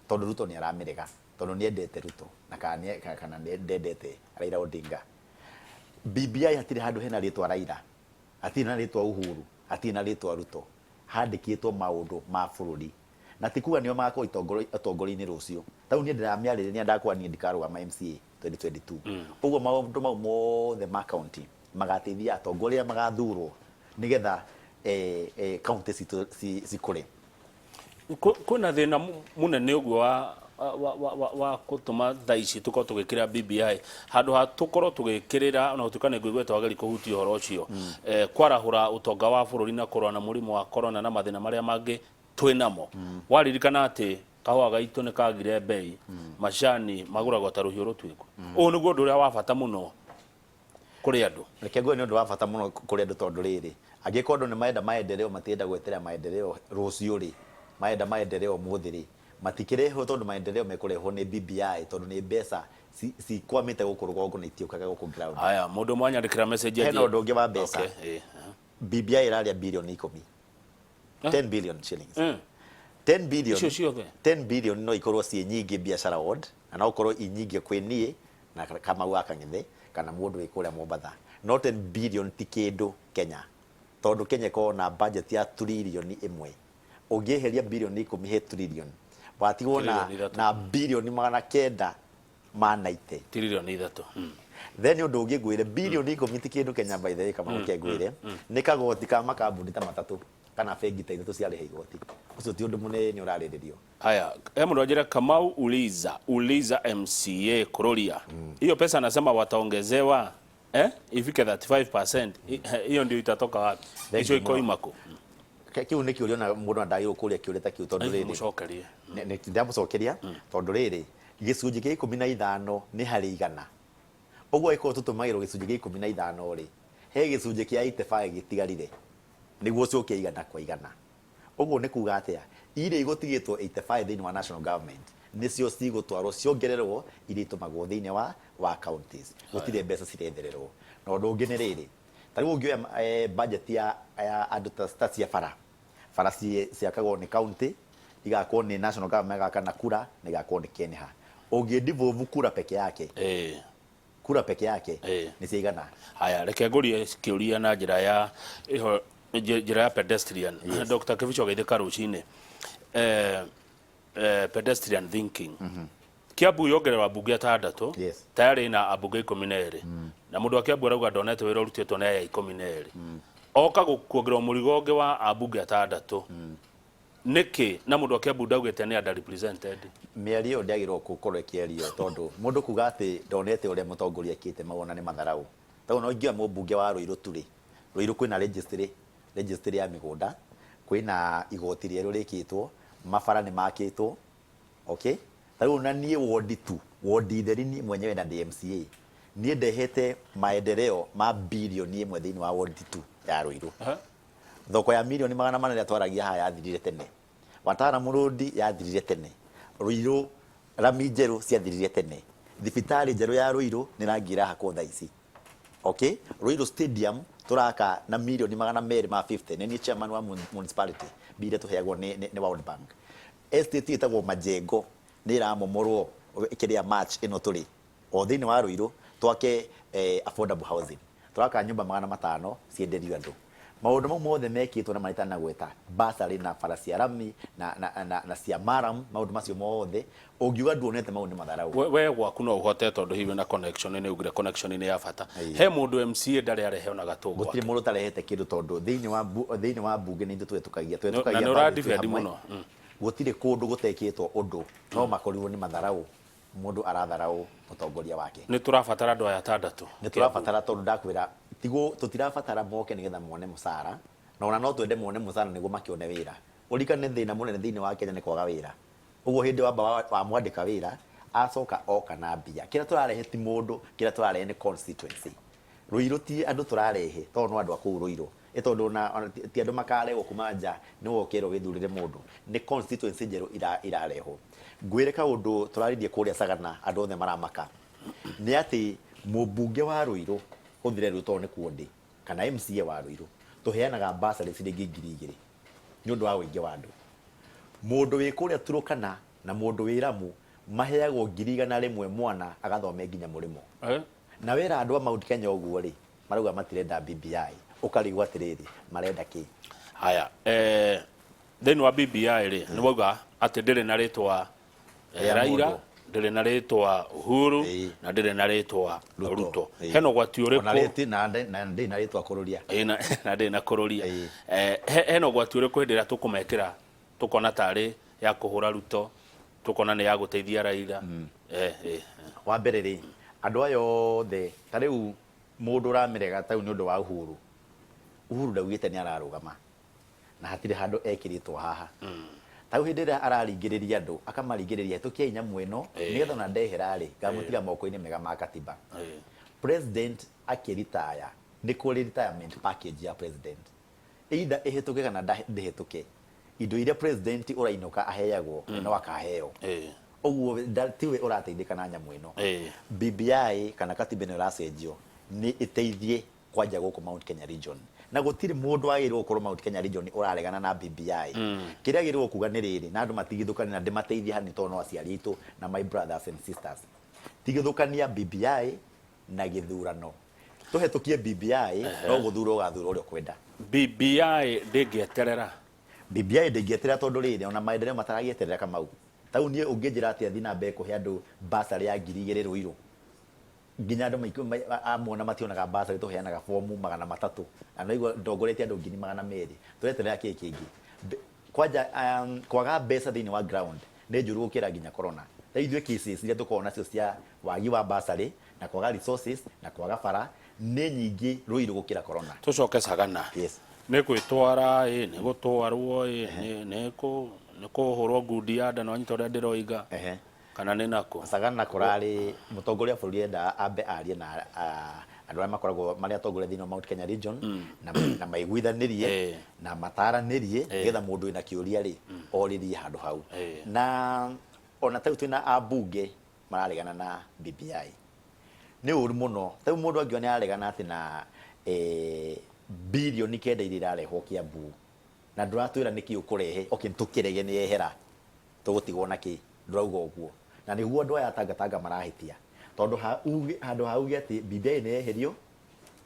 [SPEAKER 2] tondũ Ruto nĩ aramĩrega, tondũ nĩ endete Ruto na kana ndendete Raila Odinga. BBI hatirĩ handũ hena rĩtwa Raila, hatirĩ na rĩtwa Uhuru, hatirĩ na rĩtwa Ruto. Handĩkĩtwo maũndũ ma bũrũri. Na ti kuga nĩo magakorwo ũtongoria-inĩ rũciũ. Ta rĩu niĩ ndĩramĩarĩrĩria ndakwa niĩ ndikarũgama MCA 2022. Ũguo maũndũ mau mothe ma county magateithia atongoria arĩa magathurwo nĩgetha county citũ cikũre.
[SPEAKER 1] Kwĩna thĩna mũnene ũguo wa gũtũma thaa ici tũkorwo tũgĩkĩra BBI handũ ha tũkorwo tũgĩkĩrĩra, ona gũtuĩka nĩ ngũigua twageri kũhutia ũhoro ũcio, kwarahũra ũtonga wa bũrũri na kũrũa na mũrimũ wa corona na mathĩna marĩa mangĩ twĩ namo. Waririkana atĩ kahũa gaitũ nĩ kagire bei, macani magũragwo ta rũhiũ rũtuĩku. Ũyũ nĩguo ũndũ ũrĩa wa bata mũno kũrĩ andũ.
[SPEAKER 2] Reke nguone nĩ ũndũ wa bata mũno kũrĩ andũ tondũ rĩrĩ, angĩkorwo andũ nĩ marenda maendeleo, matirenda gweterera maendeleo rũciũ rĩ, marenda maendeleo ũmũthĩ rĩ, matikĩrehwo tondũ maendeleo mekũrehwo nĩ BBI tondũ nĩ mbeca cikwamĩte gũkũ rũgongo na itiũkaga gũkũ ground.
[SPEAKER 1] Haya, mũndũ ũmwe anyandĩkĩra message.
[SPEAKER 2] Hena ũndũ ũngĩ wa mbeca.
[SPEAKER 1] Okay,
[SPEAKER 2] BBI ĩrarĩa bilioni ikũmi. 10 billion shillings. 10 billion.
[SPEAKER 1] Icio ciothe?
[SPEAKER 2] 10 billion no ikorwo ciĩ nyingĩ biacara ward na no ikorwo i nyingĩ kwĩ niĩ na Kamau wa Kang'ethe kana mũndũ wĩ kũrĩa Mombatha. No 10 billion ti kĩndũ Kenya tondũ Kenya ĩkoragwo na budget ya tririoni ĩmwe. Ũngĩeheria bilioni ikũmi he trillion, watigwo na
[SPEAKER 1] Tririoni ithatũ.
[SPEAKER 2] na bilioni 990.
[SPEAKER 1] Tririoni ithatũ.
[SPEAKER 2] Then ũndũ ũngĩ ngwĩre, bilioni ikũmi ti kĩndũ Kenya, by the way, Kamau, ke ngwĩre nĩ kagoti ka makambuni ta matatũ kana bengi ta ithatũ ciarĩha igoti. Ũcio ti ũndũ mũnene ũrarĩrĩrio.
[SPEAKER 1] Haya, he mũndũ anjĩra, "Kamau, uliza MCA Kururia. Hiyo pesa anasema wataongezewa ifike 35%. Hiyo ndio itatoka wapi?"
[SPEAKER 2] Thank
[SPEAKER 1] Icio
[SPEAKER 2] you mũno.
[SPEAKER 1] ikoima kũ?
[SPEAKER 2] Kĩu nĩ kĩũria ona mũndũ ndagĩrĩirwo kũũria kĩũria ta kĩu tondũ rĩrĩ
[SPEAKER 1] Mũcokerie.
[SPEAKER 2] Ndamũcokeria tondũ rĩrĩ, gĩcunjĩ kĩa 15 nĩ harĩ igana. Ũguo angĩkorwo tũtũmagĩrwo gĩcunjĩ kĩa 15 rĩ, he gĩcunjĩ kĩa 85 gĩtigarire nĩguo ũcoke igana kwa igana. Ũguo nĩ kuga atĩa? Iria igũtigĩtwo 85 thĩinĩ wa national government nĩcio cigũtwarwo ciongererwo iria itũmagwo thĩinĩ wa counties. Gũtirĩ mbeca cirethererwo. Na ũndũ ũngĩ nĩ rĩrĩ, ta rĩu ũngĩoya budget ya andũ ta cia bara, bara ciakagwo nĩ county, igakwo nĩ national government, igaka na kura, na igakwo nĩ KENHA. Ũngĩ devolve kura peke yake, kura peke yake nĩ ciaigana?
[SPEAKER 1] Haya, reke ngũrie kĩũria na njĩra ya ĩho, njĩra ya pedestrian. Dr. Kibicho geithĩka rũcinĩ. Pedestrian thinking. Kiambu yongererwo ambunge atandatũ, tayarĩ na ambunge 12, na mũndũ wa Kiambu arauga ndonete wĩra ũrutĩtwo nĩ aya 12. Oka kuongererwo mũrigo ũngĩ wa ambunge atandatũ nĩkĩ, na mũndũ wa Kiambu ndaugĩte nĩ underrepresented?
[SPEAKER 2] Mĩario ĩyo ndĩagĩrĩirwo gũkorwo ĩkĩario, tondũ mũndũ kuga atĩ ndonete ũrĩa mũtongoria ekĩte mawona nĩ matharau. Tondũ no ingĩoya mũmbunge wa Ruiru tu rĩ, Ruiru kwĩna registry ya mĩgũnda, kwĩna igoti rĩerũ rĩkĩtwo, mabara nĩ makĩtwo, okay? Ta rĩu ona niĩ wondi tu, wondi theri niĩ mwenyewe na ndĩ MCA, niĩ ndehete maendeleo ma birioni 1 thĩinĩ wa wondi tu ya Ruiru. Thoko ya mirioni 400 ĩrĩa twaragia haha yathirire tene. Wataaramu Road yathirire tene. Ruiru rami njerũ ciathirire tene. Thibitarĩ njerũ ya Ruiru nĩ rangi ĩrahakwo thaa ici. Okay? Ruiru Stadium tũraka na mirioni 250. Nĩ niĩ chairman wa municipality. Mbia iria tũheagwo nĩ World Bank. Estate ĩtagwo Majengo nĩ ĩramomorwo kĩrĩa March ĩno tũrĩ. O thĩinĩ wa Ruiru twake affordable housing. Tũraka nyũmba 500 cienderio andũ. Maũndũ mau mothe mekĩtwo na marĩa itanagweta, bursary na bara cia rami na cia maram, maũndũ macio mothe ũngiuga nduonete mau nĩ matharau.
[SPEAKER 1] We gwaku no ũhote, tondũ hihi wĩna connection, nĩ ugire connection nĩ ya bata. He mũndũ MCA ndarĩ arehe ona gatũ
[SPEAKER 2] gwake? Gũtirĩ mũndũ ũtarehete kĩndũ, tondũ thĩinĩ wa bunge nĩ ithuĩ tũhetũkagia
[SPEAKER 1] Na
[SPEAKER 2] tũhetũkagia
[SPEAKER 1] nĩ
[SPEAKER 2] budget twĩ
[SPEAKER 1] ũra-defend
[SPEAKER 2] hamwe.
[SPEAKER 1] mũno.
[SPEAKER 2] Gũtirĩ kũndũ gũtekĩtwo ũndũ, no makorirwo nĩ matharau, mũndũ aratharau mũtongoria wake.
[SPEAKER 1] Nĩ tũrabatara andũ aya atandatũ?
[SPEAKER 2] Nĩ tũrabatara, tondũ ndakwĩra tigo tũtirabatara moke nĩgetha mone mũcara, na ona no twende mone mũcara nĩguo makĩone wĩra. Ũririkane thĩna mũnene thĩinĩ wa Kenya nĩ kwaga wĩra. Ũguo hĩndĩ wamba wamwandĩka wĩra, acoka oka na mbia. Kĩrĩa tũrarehe ti mũndũ, kĩrĩa tũrarehe nĩ constituency. Ruiru ti andũ tũrarehe tondũ no andũ a kũu Ruiru, ĩ tondũ ona ti andũ makarehwo kuma nja nĩwe ũkerwo wĩthurĩre mũndũ, nĩ constituency njerũ irarehwo. Ngwĩre kaũndũ tũraririe kũrĩa Sagana, andũ othe maramaka nĩ atĩ mũmbunge wa Ruiru, hũthĩre Ruiru tondũ nĩkuo ndĩ, kana MCA wa Ruiru, tũheanaga bursary ciringi 2000 nĩ ũndũ wa ũingĩ wa andũ. Mũndũ wĩ kũrĩa Turukana na mũndũ wĩ Lamu maheagwo 100,000 mwana agathome nginya mũrĩmo. Na wera andũ a Mount Kenya ũguo rĩ, marauga matirenda BBI. Ũkarigwo atĩrĩrĩ, marenda kĩ?
[SPEAKER 1] Haya, thĩinĩ wa BBI rĩ, nĩ wauga atĩ ndĩrĩ na rĩtwa
[SPEAKER 2] Rĩa
[SPEAKER 1] Raila,
[SPEAKER 2] mũndũ.
[SPEAKER 1] Ndĩrĩ na rĩtwa Uhuru, na ndĩrĩ na rĩtwa Ruto. Hena ũgwati
[SPEAKER 2] Ona
[SPEAKER 1] ũrĩkũ?
[SPEAKER 2] rĩti na ndĩrĩ na rĩtwa kũrũria.
[SPEAKER 1] Ĩĩ, na ndĩrĩ na kũrũria. Hena ũgwati ũrĩkũ hĩndĩ ĩrĩa tũkũmekĩra tũkona tarĩ ya kũhũra Ruto, tũkona nĩ ya gũteithia Raila?
[SPEAKER 2] Wa mbere rĩ, andũ aya othe ta rĩu mũndũ ũramĩrega ta rĩu nĩ ũndũ wa Uhuru, Uhuru ndaugĩte nĩ ararũgama na hatirĩ handũ ekĩrĩtwo haha. Ta rĩu hĩndĩ ĩrĩa araringĩrĩria andũ, akamaringĩrĩria, hĩtũkiai nyamũ ĩno nĩgetha ona ndehera rĩ, ngamũtiga moko-inĩ mega ma katiba. President akĩritaya, nĩ kũrĩ retirement package ya president, either ĩhĩtũke kana ndĩhĩtũke, indo iria president ũrainũka aheagwo no akaheo. Ũguo tiwe ũrateithĩka na nyamũ ĩno. BBI kana katiba ĩno ĩracenjio nĩ ĩteithie kwanja gũkũ Mount Kenya region, na gũtirĩ mũndũ wagĩrĩirwo gũkorwo Mount Kenya region ũraregana na BBI. Kĩrĩa agĩrĩirwo kuga nĩ rĩrĩ, na andũ matigithũkane, na ndĩmateithie hanini tondũ no aciari aitũ na my brothers and sisters, tigithũkania BBI na gĩthurano. Tũhetũkie BBI, no gũthura ũgathura ũrĩa ũkwenda.
[SPEAKER 1] BBI ndĩngĩeterera?
[SPEAKER 2] BBI ndĩngĩeterera, tondũ rĩrĩ, ona maendeleo mataragĩeterera, Kamau. Tau niĩ ũngĩnjĩra atĩa thiĩ na mbere kũhe andũ bursary ya 2000 Ruiru, nginya andũ amona mationaga bursary? Tũheanaga bomu 300 na naigua ndongoretie andũ 200,000. Tũreterera kĩĩ kĩngĩ? Kwanja kwaga mbeca thĩinĩ wa ground nĩ njũru gũkĩra nginya corona. Ta ithuĩ cases iria tũkoragwo nacio cia wagi wa bursary na kwaga resources na kwaga bara nĩ nyingĩ Ruiru gũkĩra corona.
[SPEAKER 1] Tũcoke Sagana.
[SPEAKER 2] Yes.
[SPEAKER 1] Nĩ gwĩtwara ĩ, nĩ gũtwarwo ĩ, nĩ kũhũrwo ngundi ya nda, no nyita ũrĩa ndĩroiga, kana nĩ nakũ?
[SPEAKER 2] Sagana kũrarĩ mũtongoria wa bũrũri endaga ambe arie na Andũ arĩa makoragwo marĩ atongoria thĩinĩ wa Mount Kenya region na maiguithanĩrie na mataranĩrie nĩgetha mũndũ wĩna kĩũria rĩ orĩrie handũ hau. Na ona ta rĩu twĩna ambunge mararegana na BBI, nĩ ũru mũno. Ta rĩu mũndũ angiona nĩ araregana atĩ na 9 birioni iria irarehwo Kiambu, na ndũratwĩra nĩkĩ ũkũrehe. Okay, tũkĩrege nĩ yehera, tũgũtigwo na kĩ? Ndũrauga ũguo, na nĩguo andũ aya a Tangatanga marahĩtia, tondũ ha uge, handũ ha uge atĩ BBI nĩ yeherio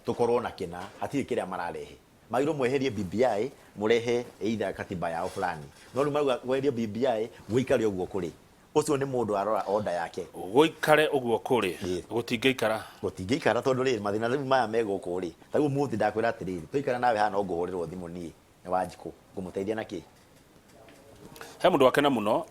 [SPEAKER 2] tũkorwo na kĩna, hatirĩ kĩrĩa mararehe. Magĩrĩirwo mweherie BBI, mũrehe either katiba yao fulani, no rĩu marauga kweherio BBI gũikare ũguo kũrĩ. Ũcio nĩ mũndũ arora order yake.
[SPEAKER 1] Gũikare ũguo kũrĩ? Gũtingĩikara.
[SPEAKER 2] Gũtingĩikara, tondũ rĩrĩ, mathĩna rĩu maya me gũkũ rĩ, ta rĩu ũmũthĩ ndakwĩra atĩrĩrĩ, twaikara nawe haha no ngũhũrĩrwo thimũ niĩ nĩ Wanjikũ, ngũmũteithia na kĩ?
[SPEAKER 1] He mũndũ wakena mũno.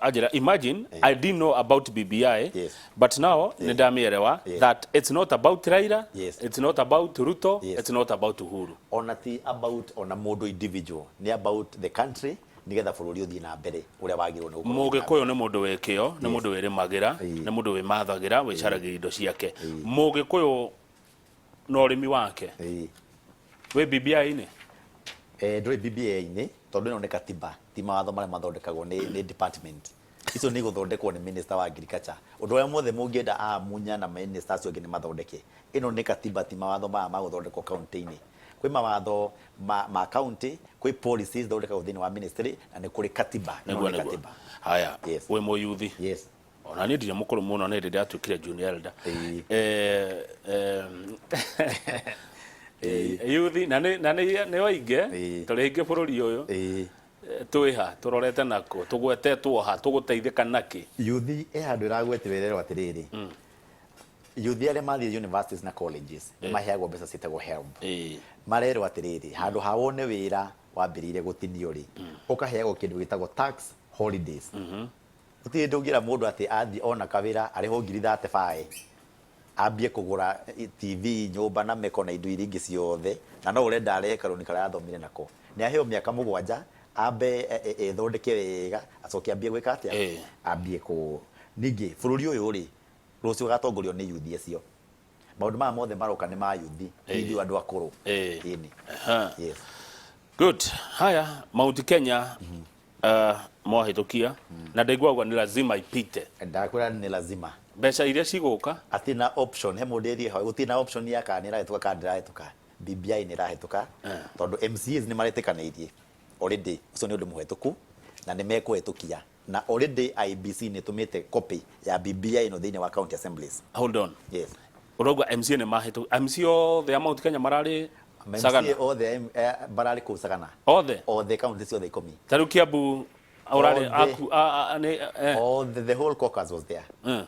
[SPEAKER 1] Anjĩra, "Imagine, I didn't know about BBI, but now nĩ ndamĩerewa that it's not about Raila, it's not about Ruto, it's not about Uhuru."
[SPEAKER 2] Ona ti about ona mũndũ individual, nĩ about the country, nĩgetha bũrũri ũthiĩ na mbere ũrĩa wagĩrĩirwo nĩ gũkorwo ũthiĩ na
[SPEAKER 1] Mũgĩkũyũ nĩ mũndũ wĩ kĩo, nĩ mũndũ wĩrĩmagĩra, nĩ mũndũ wĩmathagĩra, wĩcaragia indo ciake. Mũgĩkũyũ na ũrĩmi wake wĩ BBI-inĩ?
[SPEAKER 2] Ndũrĩ BBI-inĩ, tondũ ĩno nĩ katiba, ti mawatho marĩa mathondekagwo nĩ department icio, nĩ igũthondekwo nĩ minister wa agriculture. Ũndũ ũrĩa mothe mũngĩenda amunya na minister acio angĩ nĩ mathondeke. Ĩno nĩ katiba, ti mawatho maya ma gũthondekwo kaunti-inĩ. Kwĩ mawatho ma county, kwĩ policies ithondekagwo thĩinĩ wa ministry, na nĩ kũrĩ katiba. Ĩno
[SPEAKER 1] Nĩguo
[SPEAKER 2] nĩ katiba.
[SPEAKER 1] Haya.
[SPEAKER 2] Yes.
[SPEAKER 1] Wĩ mũyuthi.
[SPEAKER 2] Yes.
[SPEAKER 1] Ona niĩ ndirĩ mũkũrũ mũno, nĩ hĩndĩ ndĩratuĩkire junior elder. Yuthi na nĩ oingĩ tũrĩ aingĩ bũrũri ũyũ. Twĩha tũrorete nakũ, tũgwetetwo ha, tũgũteithĩka nakĩ?
[SPEAKER 2] Yuthi ĩ handũ ĩragwetirwo, ĩrerwo atĩrĩrĩ, yuthi arĩa mathiĩ universities na colleges nĩ maheagwo mbeca ciĩtagwo HELB. Marerwo atĩrĩrĩ, handũ ha wone wĩra wambĩrĩire gũtinio rĩ, ũkaheagwo kĩndũ gĩtagwo tax holidays. Gũtirĩ hĩndĩ ũngĩra mũndũ atĩ athiĩ ona kawĩra arĩhwo ngiri 35, ambie kũgũra TV, nyũmba na meko na indo iria ingĩ ciothe, na no ũrenda arehe karũni karĩa arathomire nako. Nĩ aheo mĩaka 7 ambe ethondeke wega, acoke ambie gwĩka atĩa? Ambie kũ ningĩ bũrũri ũyũ rĩ, rũciũ ũgatongorio nĩ yuthi acio. Maũndũ maya mothe maroka nĩ ma yuthi, ti ithuĩ andũ akũrũ. Ĩni. Yes.
[SPEAKER 1] Good. Haya, Mount Kenya mwahĩtũkia na ndaiguagua ni lazima ipite.
[SPEAKER 2] Ndakwĩra nĩ lazima.
[SPEAKER 1] Mbeca iria cigũka.
[SPEAKER 2] Hatirĩ na option. He mũndũ ĩrie ho, gũtirĩ na option ya kana nĩ ĩrahĩtũka kana ndĩrahĩtũka. BBI nĩ ĩrahĩtũka, tondũ MCAs nĩ maretĩkanĩirie already, ũcio nĩ ũndũ mũhetũku na nĩ mekũhetũkia, na already IEBC nĩ ĩtũmĩte copy ya BBI ĩno thĩinĩ wa county assemblies.
[SPEAKER 1] Hold on.
[SPEAKER 2] Yes.
[SPEAKER 1] Ũrauga MCA nĩ mahĩtũ, MCA othe a Mount Kenya mararĩ
[SPEAKER 2] MCA
[SPEAKER 1] Sagana?
[SPEAKER 2] Othe mararĩ kũu Sagana.
[SPEAKER 1] Othe?
[SPEAKER 2] Othe, county ciothe 10.
[SPEAKER 1] Ta rĩu Kiambu ũrarĩ
[SPEAKER 2] Othe.
[SPEAKER 1] aku nĩ.
[SPEAKER 2] Othe, the whole caucus was there.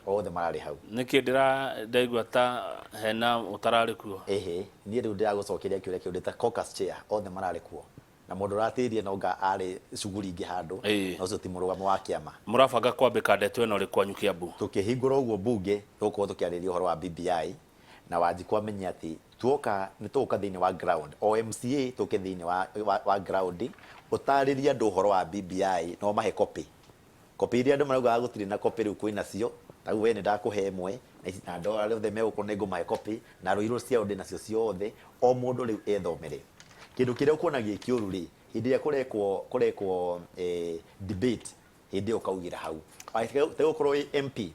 [SPEAKER 2] Othe mararĩ hau.
[SPEAKER 1] Nĩkĩ ndĩra ndaigua ta hena ũtararĩ kuo?
[SPEAKER 2] Ĩhĩ, niĩ rĩu ndĩragũcokeria kĩũria kĩu ndĩ ta caucus chair, othe mararĩ kuo, na mũndũ ũratĩrie no nga arĩ cuguri ingĩ handũ, na ũcio ti mũrũgamo wa kĩama.
[SPEAKER 1] Mũrabanga kwambĩka ndeto ĩno rĩ kwanyu Kiambu?
[SPEAKER 2] Tũkĩhingũra ũguo mbunge, tũgũkorwo tũkĩarĩrĩria ũhoro wa BBI, na Wanjikũ amenye atĩ tuoka nĩ tũgũka thĩinĩ wa ground, o MCA tũke thĩinĩ wa ground, ũtarĩrie andũ ũhoro wa BBI na ũmahe copy. Copy iria andũ maraugaga gũtirĩ na copy, rĩu kwĩ nacio. Ta rĩu we nĩ ndakũhe ĩmwe, na ici na andũ arĩa othe megũkũ nĩ ngũmahe copy, na rũirũ ciao ndĩ nacio ciothe, o mũndũ rĩu ethomere. Kĩndũ kĩrĩa ũkuona gĩ kĩũru rĩ, hĩndĩ ĩrĩa kũrekwo debate, hĩndĩ ĩyo ũkaugĩra hau. Tegũkorwo wĩ MP,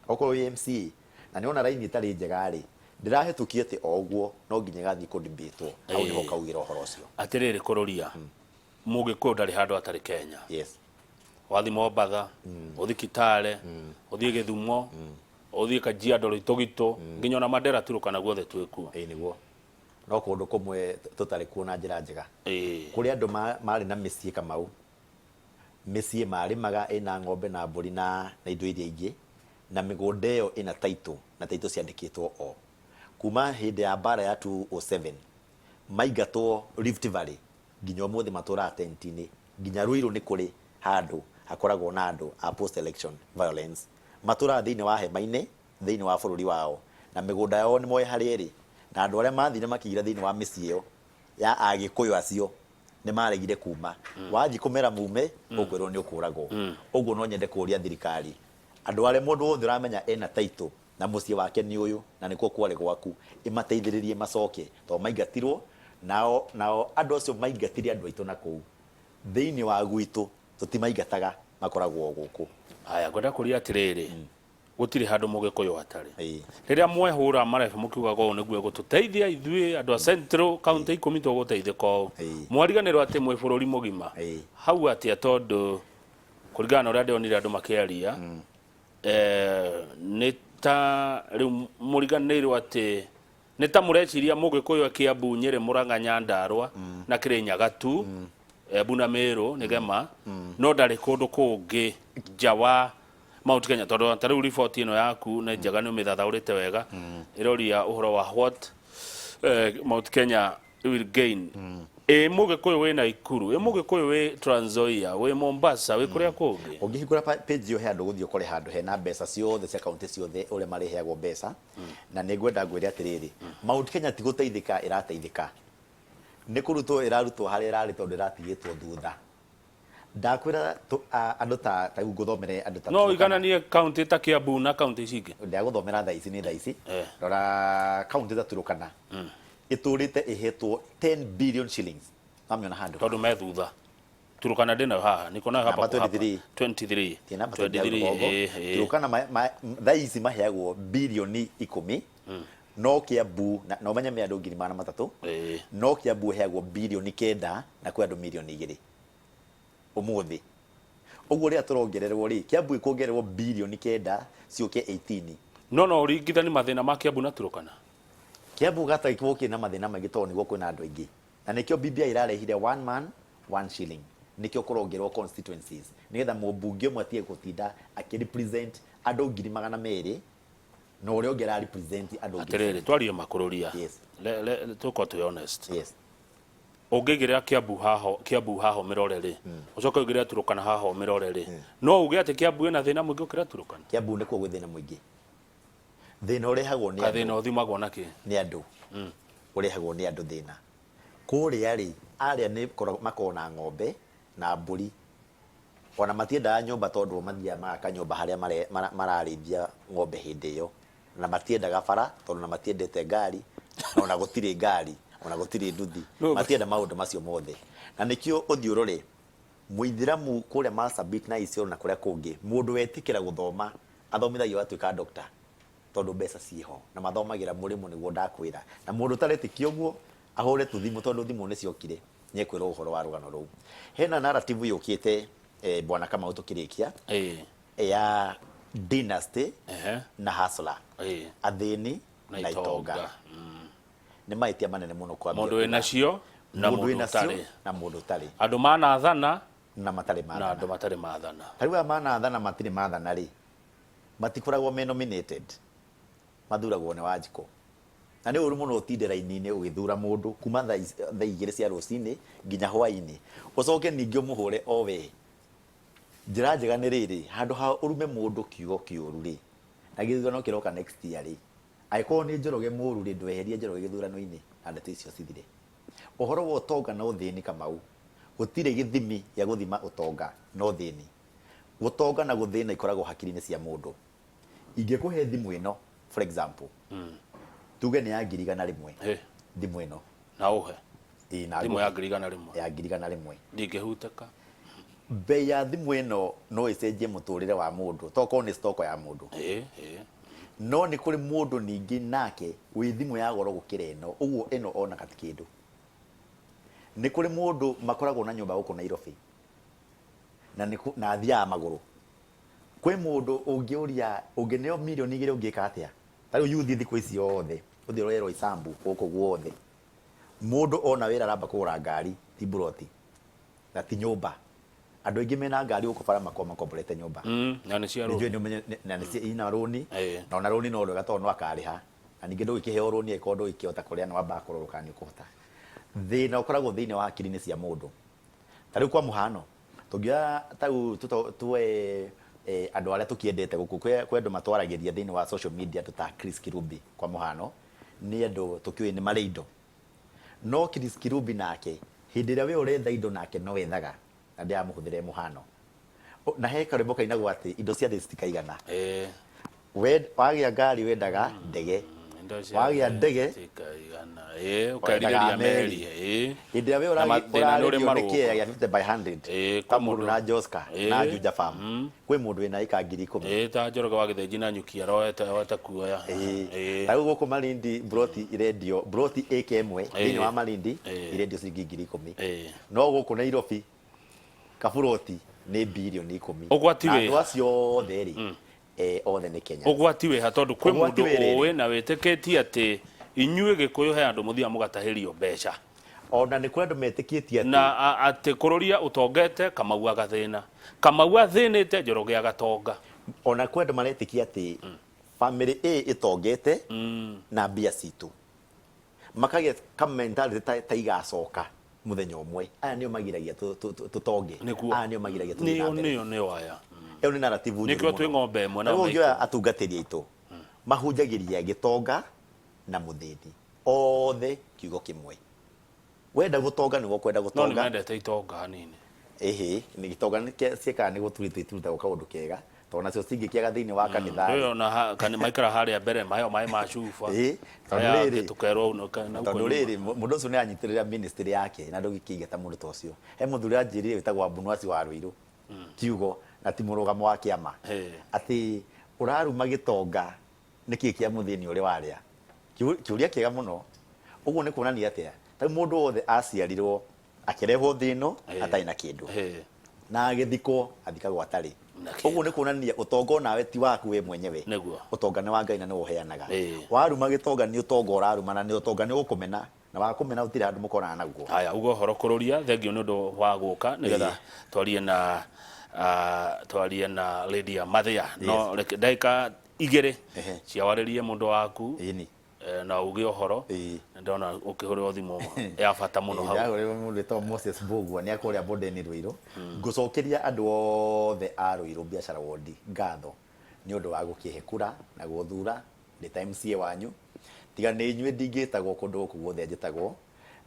[SPEAKER 2] okorwo wĩ MCA na nĩ wona raini ĩtarĩ njega rĩ, ndĩrahĩtũkio atĩ o ũguo, no nginya ĩgathiĩ kũ-debatwo, hau nĩho ũkaugĩra ũhoro ũcio.
[SPEAKER 1] Atĩrĩrĩ, kũrũria Mũgĩkũyũ ndarĩ handũ hatarĩ Kenya. Wathiĩ Mombatha, ũthiĩ Kitale, ũthiĩ Gĩthumo, ũthiĩ Kajiado, Loitogito, nginya ona Mandera, Turukana, guothe twĩkuo.
[SPEAKER 2] Ĩĩ nĩguo, no kũndũ kũmwe tũtarĩ kuo na njĩra njega. Kũrĩ andũ marĩ na mĩciĩ, Kamau, mĩciĩ marĩmaga ĩna ng'ombe na mbũri na indo iria ingĩ, na mĩgũnda ĩyo ĩna title, na title ciandĩkĩtwo o kuma hĩndĩ ya mbara ya 2007, maingatwo Rift Valley, nginya ũmũthĩ matũraga tent-inĩ. Nginya Ruiru nĩ kũrĩ handũ hakoragwo na andũ a post election violence, matũraga thĩinĩ wa hema-inĩ thĩinĩ wa bũrũri wao, na mĩgũnda yao nĩ moĩ harĩa ĩrĩ, na andũ arĩa mathire makĩingĩra thĩinĩ wa mĩciĩ ĩyo ya Agĩkũyũ acio nĩ maregire kuma. Wathiĩ kũmera mume, ũkwĩrwo nĩ ũkũragwo. Ũguo no nyende kũria thirikari, andũ arĩa, mũndũ wothe ũramenya ena title Na mũciĩ wake nĩ ũyũ, na nĩkuo kwarĩ gwaku. Ĩmateithĩrĩrie macoke, tondũ maingatirwo, nao, nao andũ acio maingatire andũ aitũ na kũu. Thĩinĩ wa gwitũ, tũtimaingataga, makoragwo o gũkũ.
[SPEAKER 1] Haya, ngwenda kũria atĩrĩrĩ, gũtirĩ handũ Mũgĩkũyũ atarĩ. Rĩrĩa mwehũra marebe mũkiugaga ũũ nĩguo ĩgũtũteithia ithuĩ andũ a Central kaunti ikũmi tũgũteithĩka ũũ. Mwariganĩrwo atĩ mwĩ bũrũri mũgima. Hau atĩa tondũ kũringana na ũrĩa ndĩronire andũ makĩaria, nĩ ta rĩu mũriganĩirwo atĩ nĩ ta mũreciria Mũgĩkũyũ e Kĩambu, Nyĩrĩ, Mũrang'a, Nyandarũa na Kĩrĩnyaga tu, Embu na Mĩrũ nĩ gema, no ndarĩ kũndũ kũngĩ nja wa Mount Kenya. Tondũ ta rĩu riboti ĩno yaku nĩ njega, nĩ ũmĩthathaũrĩte wega, ĩroria ũhoro wa what Mount Kenya will gain. Ĩ Mũgĩkũyũ wĩ Naikuru, ĩ Mũgĩkũyũ wĩ Trans Nzoia, wĩ Mombasa, wĩ kũrĩa kũngĩ.
[SPEAKER 2] Ũngĩhingũra page ĩyo he handũ ũgũthiĩ ũkore handũ hena mbeca ciothe cia kaunti ciothe ũrĩa marĩheagwo mbeca. Na nĩ ngwenda ngwĩre atĩrĩrĩ, Mount Kenya ti gũteithĩka ĩrateithĩka, nĩ kũrutwo ĩrarutwo harĩa ĩrarĩ tondũ ĩratigĩtwo thutha. Ndakwĩra andũ ta ta rĩu ngũthomere andũ ta
[SPEAKER 1] No ũigananie kaunti ta Kiambu na kaunti ici ingĩ?
[SPEAKER 2] Ndagũthomera thaa ici nĩ thaa ici. Rora kaunti ta Turukana ĩtũrĩte ĩhetwo 10 billion shillings. Wamĩona handũ?
[SPEAKER 1] Tondũ me thutha. Turukana ndĩ nayo haha, niko nayo hapa
[SPEAKER 2] Namba
[SPEAKER 1] kwa hapa.
[SPEAKER 2] 23.
[SPEAKER 1] 23.
[SPEAKER 2] Tie namba
[SPEAKER 1] 23,
[SPEAKER 2] 23.
[SPEAKER 1] ĩĩ.
[SPEAKER 2] Turukana thaa ici maheagwo bilioni ikũmi, no Kiambu na ũmenye me andũ 300,000, no Kiambu ĩheagwo bilioni 9 na kwĩ andũ mirioni 2 ũmũthĩ. Ũguo rĩrĩa tũrongererwo rĩ, Kiambu ĩkuongererwo bilioni 9 ciũke 18.
[SPEAKER 1] No no ũringithani mathĩna ma Kiambu na Turukana?
[SPEAKER 2] Kiambu gatakorwo kĩna mathĩna maingĩ tondũ nĩguo kwĩna andũ aingĩ. Na nĩkĩo BBI ĩrarehire one man one shilling. Nĩkĩo kũrongererwo constituencies nĩgetha mũmbunge ũmwe atige gũtinda akĩ represent andũ 200,000 na ũrĩa ũngĩ ara represent andũ ngiri
[SPEAKER 1] Atĩrĩrĩ, twarie makũrũria.
[SPEAKER 2] Yes.
[SPEAKER 1] Tũkorwo twĩ honest.
[SPEAKER 2] Yes.
[SPEAKER 1] Ũngĩigĩrĩra Kiambu haha, Kiambu haha ũmĩrore rĩ, ũcoke ũigĩrĩre Turukana haha ũmĩrore rĩ, no uge atĩ Kiambu ĩna thĩna mũingĩ gũkĩra Turukana?
[SPEAKER 2] Kiambu nĩkuo gwĩ thĩna mũingĩ. Thĩna ũrehagwo nĩ andũ.
[SPEAKER 1] Kathĩna ũthimagwo na kĩ?
[SPEAKER 2] Nĩ andũ. Ũrehagwo nĩ andũ thĩna. Kũrĩa rĩ, arĩa nĩ makoragwo na ng'ombe na mbũri. Ona matiendaga nyũmba tondũ o mathiaga magaka nyũmba harĩa mararĩithia ng'ombe hĩndĩ ĩyo. Na matiendaga bara tondũ ona matiendete ngari, na ona gũtirĩ ngari, ona gũtirĩ nduthi. Matienda maũndũ macio mothe. Na nĩkĩo ũthiĩ ũrore, mũithĩramu kũrĩa Marsabit na Isiolo na kũrĩa kũngĩ, mũndũ wetĩkĩra gũthoma, athomithagio agatuĩka doctor tondũ mbeca ciĩho. Na mathomagĩra mũrĩmo nĩguo ndakwĩra. Na mũndũ ũtaretĩkia ũguo, ahũre tũthimũ tondũ thimũ nĩciokire, nĩekwĩrwo ũhoro wa rũgano rũu. Hena narrative yũkĩte Bwana Kamau tũkĩrĩkia, ya dynasty na hustler, athĩni
[SPEAKER 1] na
[SPEAKER 2] na itonga.
[SPEAKER 1] Itonga.
[SPEAKER 2] Nĩ mahĩtia manene mũno kwambia
[SPEAKER 1] Mũndũ wĩna
[SPEAKER 2] kuga
[SPEAKER 1] cio na
[SPEAKER 2] mũndũ
[SPEAKER 1] mũndũ
[SPEAKER 2] wĩna cio
[SPEAKER 1] ũtarĩ.
[SPEAKER 2] na mũndũ ũtarĩ.
[SPEAKER 1] Andũ manathana
[SPEAKER 2] na matarĩ
[SPEAKER 1] na
[SPEAKER 2] mathana.
[SPEAKER 1] Andũ matarĩ mathana.
[SPEAKER 2] Ta rĩu aya manathana matirĩ mathana rĩ, matikoragwo me nominated, mathuragwo nĩ Wanjikũ. Na nĩ ũru mũno ũtinde raini-inĩ ũgĩthura mũndũ kuma thaa 2 cia rũcinĩ nginya hwainĩ, ũcoke ningĩ ũmũhũre o we. Njĩra njega nĩ rĩrĩ, handũ ha ũrume mũndũ kiugo kĩũru rĩ, na gĩthurano kĩroka next year rĩ, angĩkorwo nĩ Njoroge mũru rĩ, ndweherie Njoroge gĩthurano-inĩ na ndeto icio cithire. Ũhoro wa ũtonga na ũthĩni Kamau, gũtirĩ gĩthimi gĩa gũthima ũtonga na ũthĩni. Gũtonga na gũthĩna ikoragwo hakiri-inĩ cia mũndũ. Ingĩkũhe thimũ ĩno for example, tuge nĩ ya 100,000, thimũ ĩno.
[SPEAKER 1] Na ũhe.
[SPEAKER 2] Ĩĩ, na
[SPEAKER 1] Thimũ ya
[SPEAKER 2] ngũhe.
[SPEAKER 1] 100,000.
[SPEAKER 2] Ya 100,000.
[SPEAKER 1] Ndingĩhutĩka.
[SPEAKER 2] Bei ya thimũ ĩno no ĩcenjie mũtũrĩre wa mũndũ, tokorwo nĩ stock ya mũndũ.
[SPEAKER 1] Ĩĩ.
[SPEAKER 2] No nĩ kũrĩ mũndũ ningĩ nake wĩ thimũ ya goro gũkĩra ĩno, ũguo ĩno onaga ti kĩndũ. Nĩ kũrĩ mũndũ makoragwo na nyũmba gũkũ Nairobi, na nĩ na athiaga magũrũ. Kwĩ mũndũ ũngĩũria, ũngĩneo 2 mirioni ũngĩka atĩa? Ta rĩu yuthi thikũ ici othe, ũthiĩ ũrore Roysambu gũkũ guothe. Mũndũ ona wĩra aramba kũgũra ngari, ti mburoti, na ti nyũmba. Andũ aingĩ mena ngari gũkũ bara makoragwo makomborete nyũmba.
[SPEAKER 1] Na nĩ cia
[SPEAKER 2] Nĩ njũĩ
[SPEAKER 1] rũni.
[SPEAKER 2] nĩ ũmenye, na nĩ cia ina rũni, na ona rũni no rwega tondũ no akarĩha. Na ningĩ ndũgĩkĩheo rũni angĩkorwo ndũgĩkĩhota kũrĩha nĩ wambaga kũrorwo kana nĩ ũkũhota. Thĩna ũkoragwo thĩinĩ wa hakiri-inĩ cia mũndũ. Ta rĩu kwa mũhano, tũngĩoya ta rĩu tuoe andũ arĩa tũkĩendete gũkũ, kwĩ andũ matwaragĩria thĩinĩ wa social media andũ ta Chris Kirubi kwa mũhano, nĩ andũ tũkĩũĩ nĩ marĩ indo. No Chris Kirubi nake, hĩndĩ ĩrĩa we ũretha indo nake no ethaga, na ndĩramũhũthĩra e mũhano. Na he karwĩmbo kainagwo atĩ indo cia thĩ citikaigana. Wagĩa ngari wendaga ndege.
[SPEAKER 1] Indo cia
[SPEAKER 2] Wagĩa ndege
[SPEAKER 1] cikaigana. Ĩĩ,
[SPEAKER 2] wendaga
[SPEAKER 1] ũkerirĩria
[SPEAKER 2] meri.
[SPEAKER 1] meri. Ĩĩ.
[SPEAKER 2] Hĩndĩ ĩrĩa we
[SPEAKER 1] Na mathĩna nĩ ũrĩ
[SPEAKER 2] ũrarĩrio nĩ
[SPEAKER 1] marũngo.
[SPEAKER 2] kĩea gĩa 50 by 100
[SPEAKER 1] Ĩĩ,
[SPEAKER 2] ta
[SPEAKER 1] kwĩ
[SPEAKER 2] mũndũ
[SPEAKER 1] mũndũ.
[SPEAKER 2] na Joska na
[SPEAKER 1] Ĩĩ.
[SPEAKER 2] Juja Farm, kwĩ mũndũ wĩna ĩka 10,000.
[SPEAKER 1] Ĩĩ, ta Njoroge wa Gĩthĩnji na Nyuki aroete oete kuoya.
[SPEAKER 2] Ĩĩ.
[SPEAKER 1] Ĩĩ.
[SPEAKER 2] Ta rĩu gũkũ Malindi broti irendio, broti ĩka ĩmwe thĩinĩ wa Malindi
[SPEAKER 1] Ĩĩ.
[SPEAKER 2] irendio ciringi 10,000.
[SPEAKER 1] Ĩĩ.
[SPEAKER 2] No gũkũ Nairobi kaburoti nĩ 10,000,000,000.
[SPEAKER 1] Ũgwati
[SPEAKER 2] Na
[SPEAKER 1] wĩ
[SPEAKER 2] andũ
[SPEAKER 1] ha?
[SPEAKER 2] acio othe rĩ, othe nĩ Kenya.
[SPEAKER 1] Ũgwati wĩ ha? Tondũ kwĩ
[SPEAKER 2] Ũgwati
[SPEAKER 1] mũndũ
[SPEAKER 2] wĩ rĩrĩ.
[SPEAKER 1] ũĩ na wĩtĩkĩtie atĩ inyuĩ Gĩkũyũ he andũ mũthiaga mũgatahĩrio mbeca.
[SPEAKER 2] Ona nĩ kũrĩ andũ metĩkĩtie atĩ
[SPEAKER 1] Na atĩ kũrũria ũtongete Kamau agathĩna. Kamau athĩnĩte Njoroge agatonga.
[SPEAKER 2] Ona kwĩ andũ maretĩkia atĩ family ĩ ĩtongete na mbia citũ. Makagĩa ka mentality ta igacoka mũthenya ũmwe. Aya nĩo magiragia tũtonge.
[SPEAKER 1] Nĩguo.
[SPEAKER 2] Aya nĩo magiragia tũthiĩ na
[SPEAKER 1] Nĩo
[SPEAKER 2] mbere.
[SPEAKER 1] nĩo nĩo aya.
[SPEAKER 2] Ĩyo nĩ narrative njũru
[SPEAKER 1] Nĩkĩo twĩ
[SPEAKER 2] mũno.
[SPEAKER 1] ng'ombe ĩmwe na
[SPEAKER 2] Rĩu ũngĩoya
[SPEAKER 1] maikũ.
[SPEAKER 2] atungatĩri aitũ mahunjagĩria gĩtonga na mũthĩni othe kiugo kĩmwe. Wenda gũtonga nĩwe ũkwenda
[SPEAKER 1] No nĩ
[SPEAKER 2] gũtonga.
[SPEAKER 1] mendete itonga hanini.
[SPEAKER 2] Ĩhĩ, nĩ gĩtonga nĩ ciĩkaga nĩ gũturithio iturutagwo kaũndũ kega, tondũ nacio cingĩkĩaga thĩinĩ wa kanitha rĩ.
[SPEAKER 1] Rĩu ona maikara harĩa mbere maheo maĩ ma cuba.
[SPEAKER 2] Ĩĩ, tondũ
[SPEAKER 1] Aya
[SPEAKER 2] rĩrĩ,
[SPEAKER 1] angĩ tũkerwo na
[SPEAKER 2] tondũ
[SPEAKER 1] huko nyuma.
[SPEAKER 2] rĩrĩ, mũndũ ũcio nĩ anyitĩrĩra ministry yake na ndũngĩkĩingata mũndũ ta ũcio. He mũthuri anjĩrire wĩtagwo Abunwasi wa Ruiru, kiugo na ti mũrũgamo wa kĩama, atĩ ũraruma gĩtonga nĩkĩ kĩa mũthĩni ũrĩ warĩa. Kĩũria kĩega mũno. Ũguo nĩ kuonania atĩa? Ta rĩu mũndũ wothe aciarirwo akĩrehwo thĩ ĩno atarĩ na kĩndũ, na agĩthikwo athikagwo atarĩ.
[SPEAKER 1] Na kĩndũ.
[SPEAKER 2] Ũguo nĩ kuonania ũtonga onawe ti waku we mwenyewe.
[SPEAKER 1] Nĩguo.
[SPEAKER 2] Ũtonga nĩ wa Ngai na nĩwe ũheanaga.
[SPEAKER 1] Waruma
[SPEAKER 2] Waruma gĩtonga nĩ ũtonga ũraruma, na nĩ ũtonga nĩ ũgũkũmena, na wakũmena gũtirĩ handũ mũkonana naguo.
[SPEAKER 1] Haya, uga ũhoro kũrũria, thengio nĩ ũndũ wa gũka nĩgetha twarie na twarie na Lydia Mathia. No reke ndagĩka igĩrĩ cia warĩrie mũndũ waku.
[SPEAKER 2] Ĩni.
[SPEAKER 1] Na uge ũhoro.
[SPEAKER 2] Ĩĩ.
[SPEAKER 1] Ndona ũkĩhũrĩrwo thimũ ya bata mũno hau.
[SPEAKER 2] Ndahũrĩrwo mũndũ wĩtagwo Moses Mbũgua nĩ akũrĩa Bondeni Ruiru. Ngũcokeria andũ othe a Ruiru biacara wondi ngatho nĩ ũndũ wa gũkĩhe kura na gũthura ndĩ ta MCA wanyu. Tiga nĩ inyuĩ ndingĩtagwo kũndũ gũkũ guothe njĩtagwo,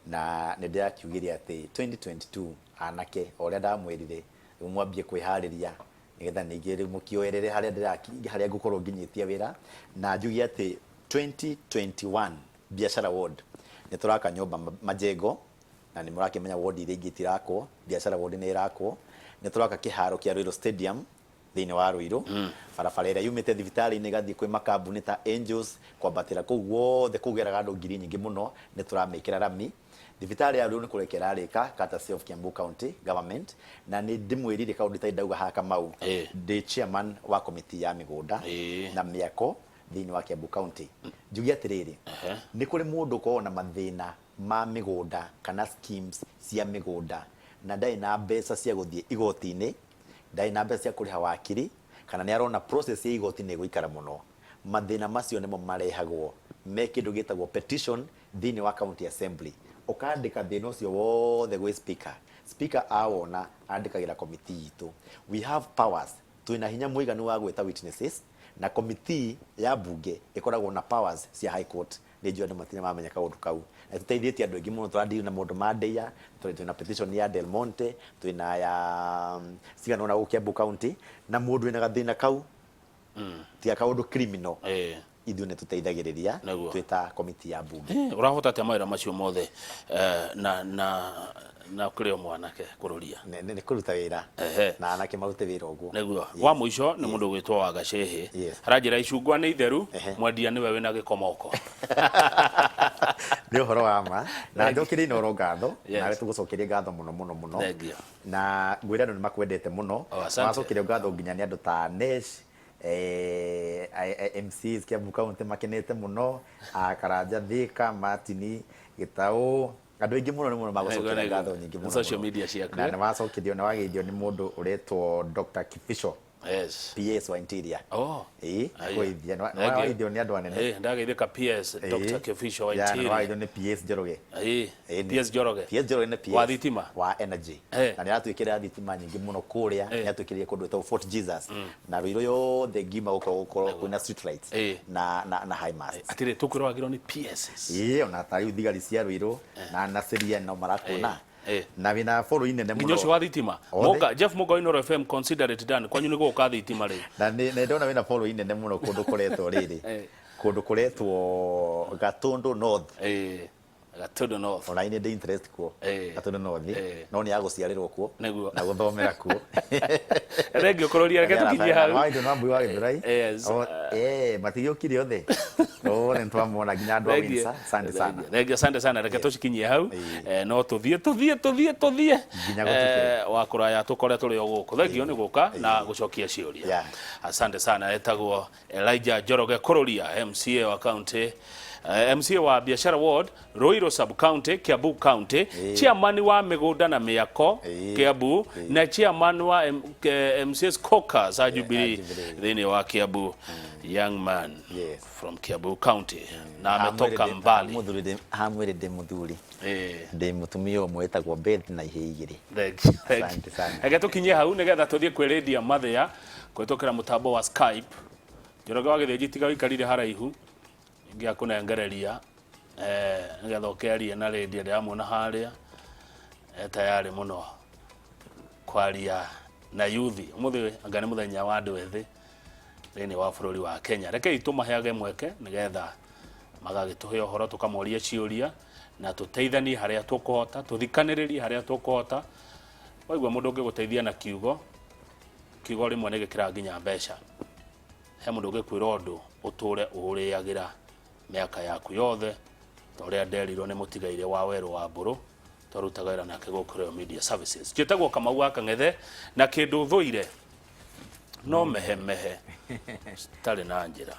[SPEAKER 2] na nĩ ndĩrakiugire atĩ 2022 anake o ũrĩa ndamwĩrire rĩu mwambie kwĩharĩria nĩgetha ningĩ rĩu mũkĩoerere harĩa harĩa ngũkorwo nginyĩtie wĩra. Na njuge atĩ 2021 biacara ward nĩ tũraka nyũmba majengo, na nĩ mũrakĩmenya ward iria ingĩ itirakwo, biacara ward nĩ ĩrakwo. Nĩ tũraka kĩharo kĩa Ruiru Stadium thĩinĩ wa Ruiru, barabara ĩrĩa yumĩte thibitarĩ-inĩ ĩgathiĩ kwĩ makambuni ta Angels kwambatĩra kũu guothe kũgeraga andũ ngiri nyingĩ mũno, nĩ tũramĩkĩra rami. Thibitarĩ ya Ruiru nĩ kũrĩka ĩrarĩka courtesy of Kiambu County Government, na nĩ ndĩmwĩrire kaũndũ itarĩ ndauga haha Kamau, ndĩ chairman wa committee ya mĩgũnda na mĩako thĩinĩ wa Kiambu County. Njuge atĩrĩrĩ, nĩ kũrĩ mũndũ ũkoragwo na mathĩna ma mĩgũnda kana schemes cia mĩgũnda na ndarĩ na mbeca cia gũthiĩ igoti-inĩ, ndarĩ na mbeca cia kũrĩha wakiri, kana nĩ arona process ya igoti nĩ ĩgũikara mũno. Mathĩna macio nĩmo marehagwo me kĩndũ gĩtagwo petition thĩinĩ wa county assembly. Ũkandĩka thĩna ũcio wothe gwĩ speaker. Speaker awona andĩkagĩra committee itũ. We have powers, twĩna hinya mũiganu wa gwĩta witnesses, na committee ya bunge ĩkoragwo na powers cia high court. Nĩ njũĩ andũ matirĩ mamenya kaũndũ kau. Na tũteithĩtie andũ aingĩ mũno, tũradeal na maũndũ ma ndeia, twĩna petition ya Del Monte, twĩna ya cigana ũna gũkũ Kiambu County, na mũndũ wĩna gathĩna kau, tiga kaũndũ criminal, ithuĩ nĩ tũteithagĩrĩria twĩ ta committee ya bunge.
[SPEAKER 1] Ũrahota atĩa mawĩra macio mothe na na ũkĩrĩ o mwanake kũrũria?
[SPEAKER 2] Nĩ kũruta wĩra na anake marute wĩra ũguo.
[SPEAKER 1] Nĩguo. Wa mũico nĩ mũndũ ũgwĩtwo wa Gacĩhĩ. Aranjĩra icungwa nĩ itheru, mwendia nĩwe wĩna gĩko moko.
[SPEAKER 2] Nĩ ũhoro wa ma. Na njokerie Inooro ngatho, nawe tũgũcokerie ngatho mũno mũno mũno.
[SPEAKER 1] Thengiũ.
[SPEAKER 2] Na ngwĩre andũ nĩ makwendete mũno.
[SPEAKER 1] Oh, asante.
[SPEAKER 2] Wacokerio ngatho nginya nĩ andũ ta Nesh, MCs Kiambu County makenete mũno, Karanja Thika, Martin Gĩtaũ, andũ aingĩ mũno nĩ mũno magũcokeria ngatho nyingĩ mũno.
[SPEAKER 1] Social media ciaku.
[SPEAKER 2] Na nĩ wacokerio, nĩ wageithio nĩ mũndũ ũretwo Dr. Kifisho.
[SPEAKER 1] Yes.
[SPEAKER 2] PS wa Interior.
[SPEAKER 1] Oh.
[SPEAKER 2] Ĩĩ,
[SPEAKER 1] Aya.
[SPEAKER 2] kũgeithia. Nĩ
[SPEAKER 1] Thank you.
[SPEAKER 2] wageithio nĩ andũ anene.
[SPEAKER 1] Ndageithĩka PS Dr. Kifisho wa
[SPEAKER 2] Ya, nĩ
[SPEAKER 1] Interior.
[SPEAKER 2] wageithio nĩ PS Njoroge. Ĩĩ,
[SPEAKER 1] PS Njoroge.
[SPEAKER 2] PS Njoroge nĩ PS.
[SPEAKER 1] Wa thitima?
[SPEAKER 2] Wa energy. Na nĩ aratwĩkĩrĩra thitima nyingĩ mũno kũrĩa, nĩ atwĩkĩrĩire kũndũ gwĩtagwo Fort Jesus. Na Ruiru yothe ngima gũkorwo kwĩna street lights na high masts.
[SPEAKER 1] Atĩrĩ, tũkwĩroragĩrwo nĩ PSs.
[SPEAKER 2] Ĩĩ, ona ta rĩu thigari cia Ruiru na Naseria no marakuona. Na wĩna following nene
[SPEAKER 1] Nginya ũcio
[SPEAKER 2] mũno.
[SPEAKER 1] wa thitima.
[SPEAKER 2] Othe.
[SPEAKER 1] Moka Jeff Mũka wa Inooro FM, consider it done, kwanyu nĩ gũgũka thitima rĩu.
[SPEAKER 2] Na nĩ ndona wĩna following nene mũno kũndũ kũretwo rĩrĩ, kũndũ kũretwo Gatundu North.
[SPEAKER 1] Gatundu North.
[SPEAKER 2] Ona nĩ ndĩ interest kuo. Gatundu North. No nĩ ya gũciarĩrwo kuo.
[SPEAKER 1] Nĩguo.
[SPEAKER 2] Na gũthomera kuo.
[SPEAKER 1] Thengiũ kũrũria, reke tũkinyie hau.
[SPEAKER 2] Wa indo na mbui wa Gĩthũrai.
[SPEAKER 1] Yes.
[SPEAKER 2] O, matigĩũkire othe. O, nĩ twamona nginya andũ a
[SPEAKER 1] Thengiũ.
[SPEAKER 2] Windsor. Asante sana.
[SPEAKER 1] Thengiũ, asante sana, reke tũcikinyie hau. No tũthiĩ tũthiĩ tũthiĩ tũthiĩ
[SPEAKER 2] Nginya gũtukĩre.
[SPEAKER 1] Wa kũraya tũkore tũrĩ o gũkũ. Thengiũ nĩ gũka na gũcokia ciũria. Asante sana. Etagwo Elijah Njoroge Kũrũria, MCA wa county, MCA wa Biashara Ward, Ruiru Sub County, Kiambu County, chairman wa mĩgũnda na mĩako Kiambu, na chairman wa MCA's Caucus a Jubilee
[SPEAKER 2] Jubilee.
[SPEAKER 1] thĩinĩ wa Kiambu. Young man from Kiambu County na ametoka mbali.
[SPEAKER 2] Hamwĩrĩ ndĩ mũthuri. Ndĩ mũtumia ũmwe wĩtagwo Beth na ihĩĩ igĩrĩ.
[SPEAKER 1] Thank you, thank you.
[SPEAKER 2] Asante sana.
[SPEAKER 1] Reke tũkinyie hau nĩgetha tũthiĩ kwĩrĩndia mathĩa kũhĩtũkĩra mũtambo wa Skype. Njoroge wa Gĩthĩnji, tiga ũikarire haraihu, ingĩakũnengereria nĩgetha ũkĩarie na rĩndiũ. Ndĩramuona harĩa e tayarĩ mũno kwaria na yuthi ũmũthĩ. Anga nĩ mũthenya wa andũ ethĩ thĩinĩ wa bũrũri wa Kenya, rekei tũmaheage mweke nĩgetha magagĩtũhe ũhoro, tũkamoria ciũria na tũteithanie harĩa tũkũhota, tũthikanĩrĩrie harĩa tũkũhota. Waigua mũndũ ũngĩgũteithia na kiugo, kiugo rĩmwe nĩ gĩkĩraga nginya mbeca. He mũndũ ũngĩkwĩra ũndũ ũtũre ũrĩagĩra mĩaka yaku yothe, ta ũrĩa nderirwo nĩ mũtigaire wa werũ wa mbũrũ twarutaga wĩra nake gũkũ Royal Media Services. Njĩtagwo Kamau wa Kang'ethe, na kĩndũ thũire no mehemehe citarĩ na njĩra.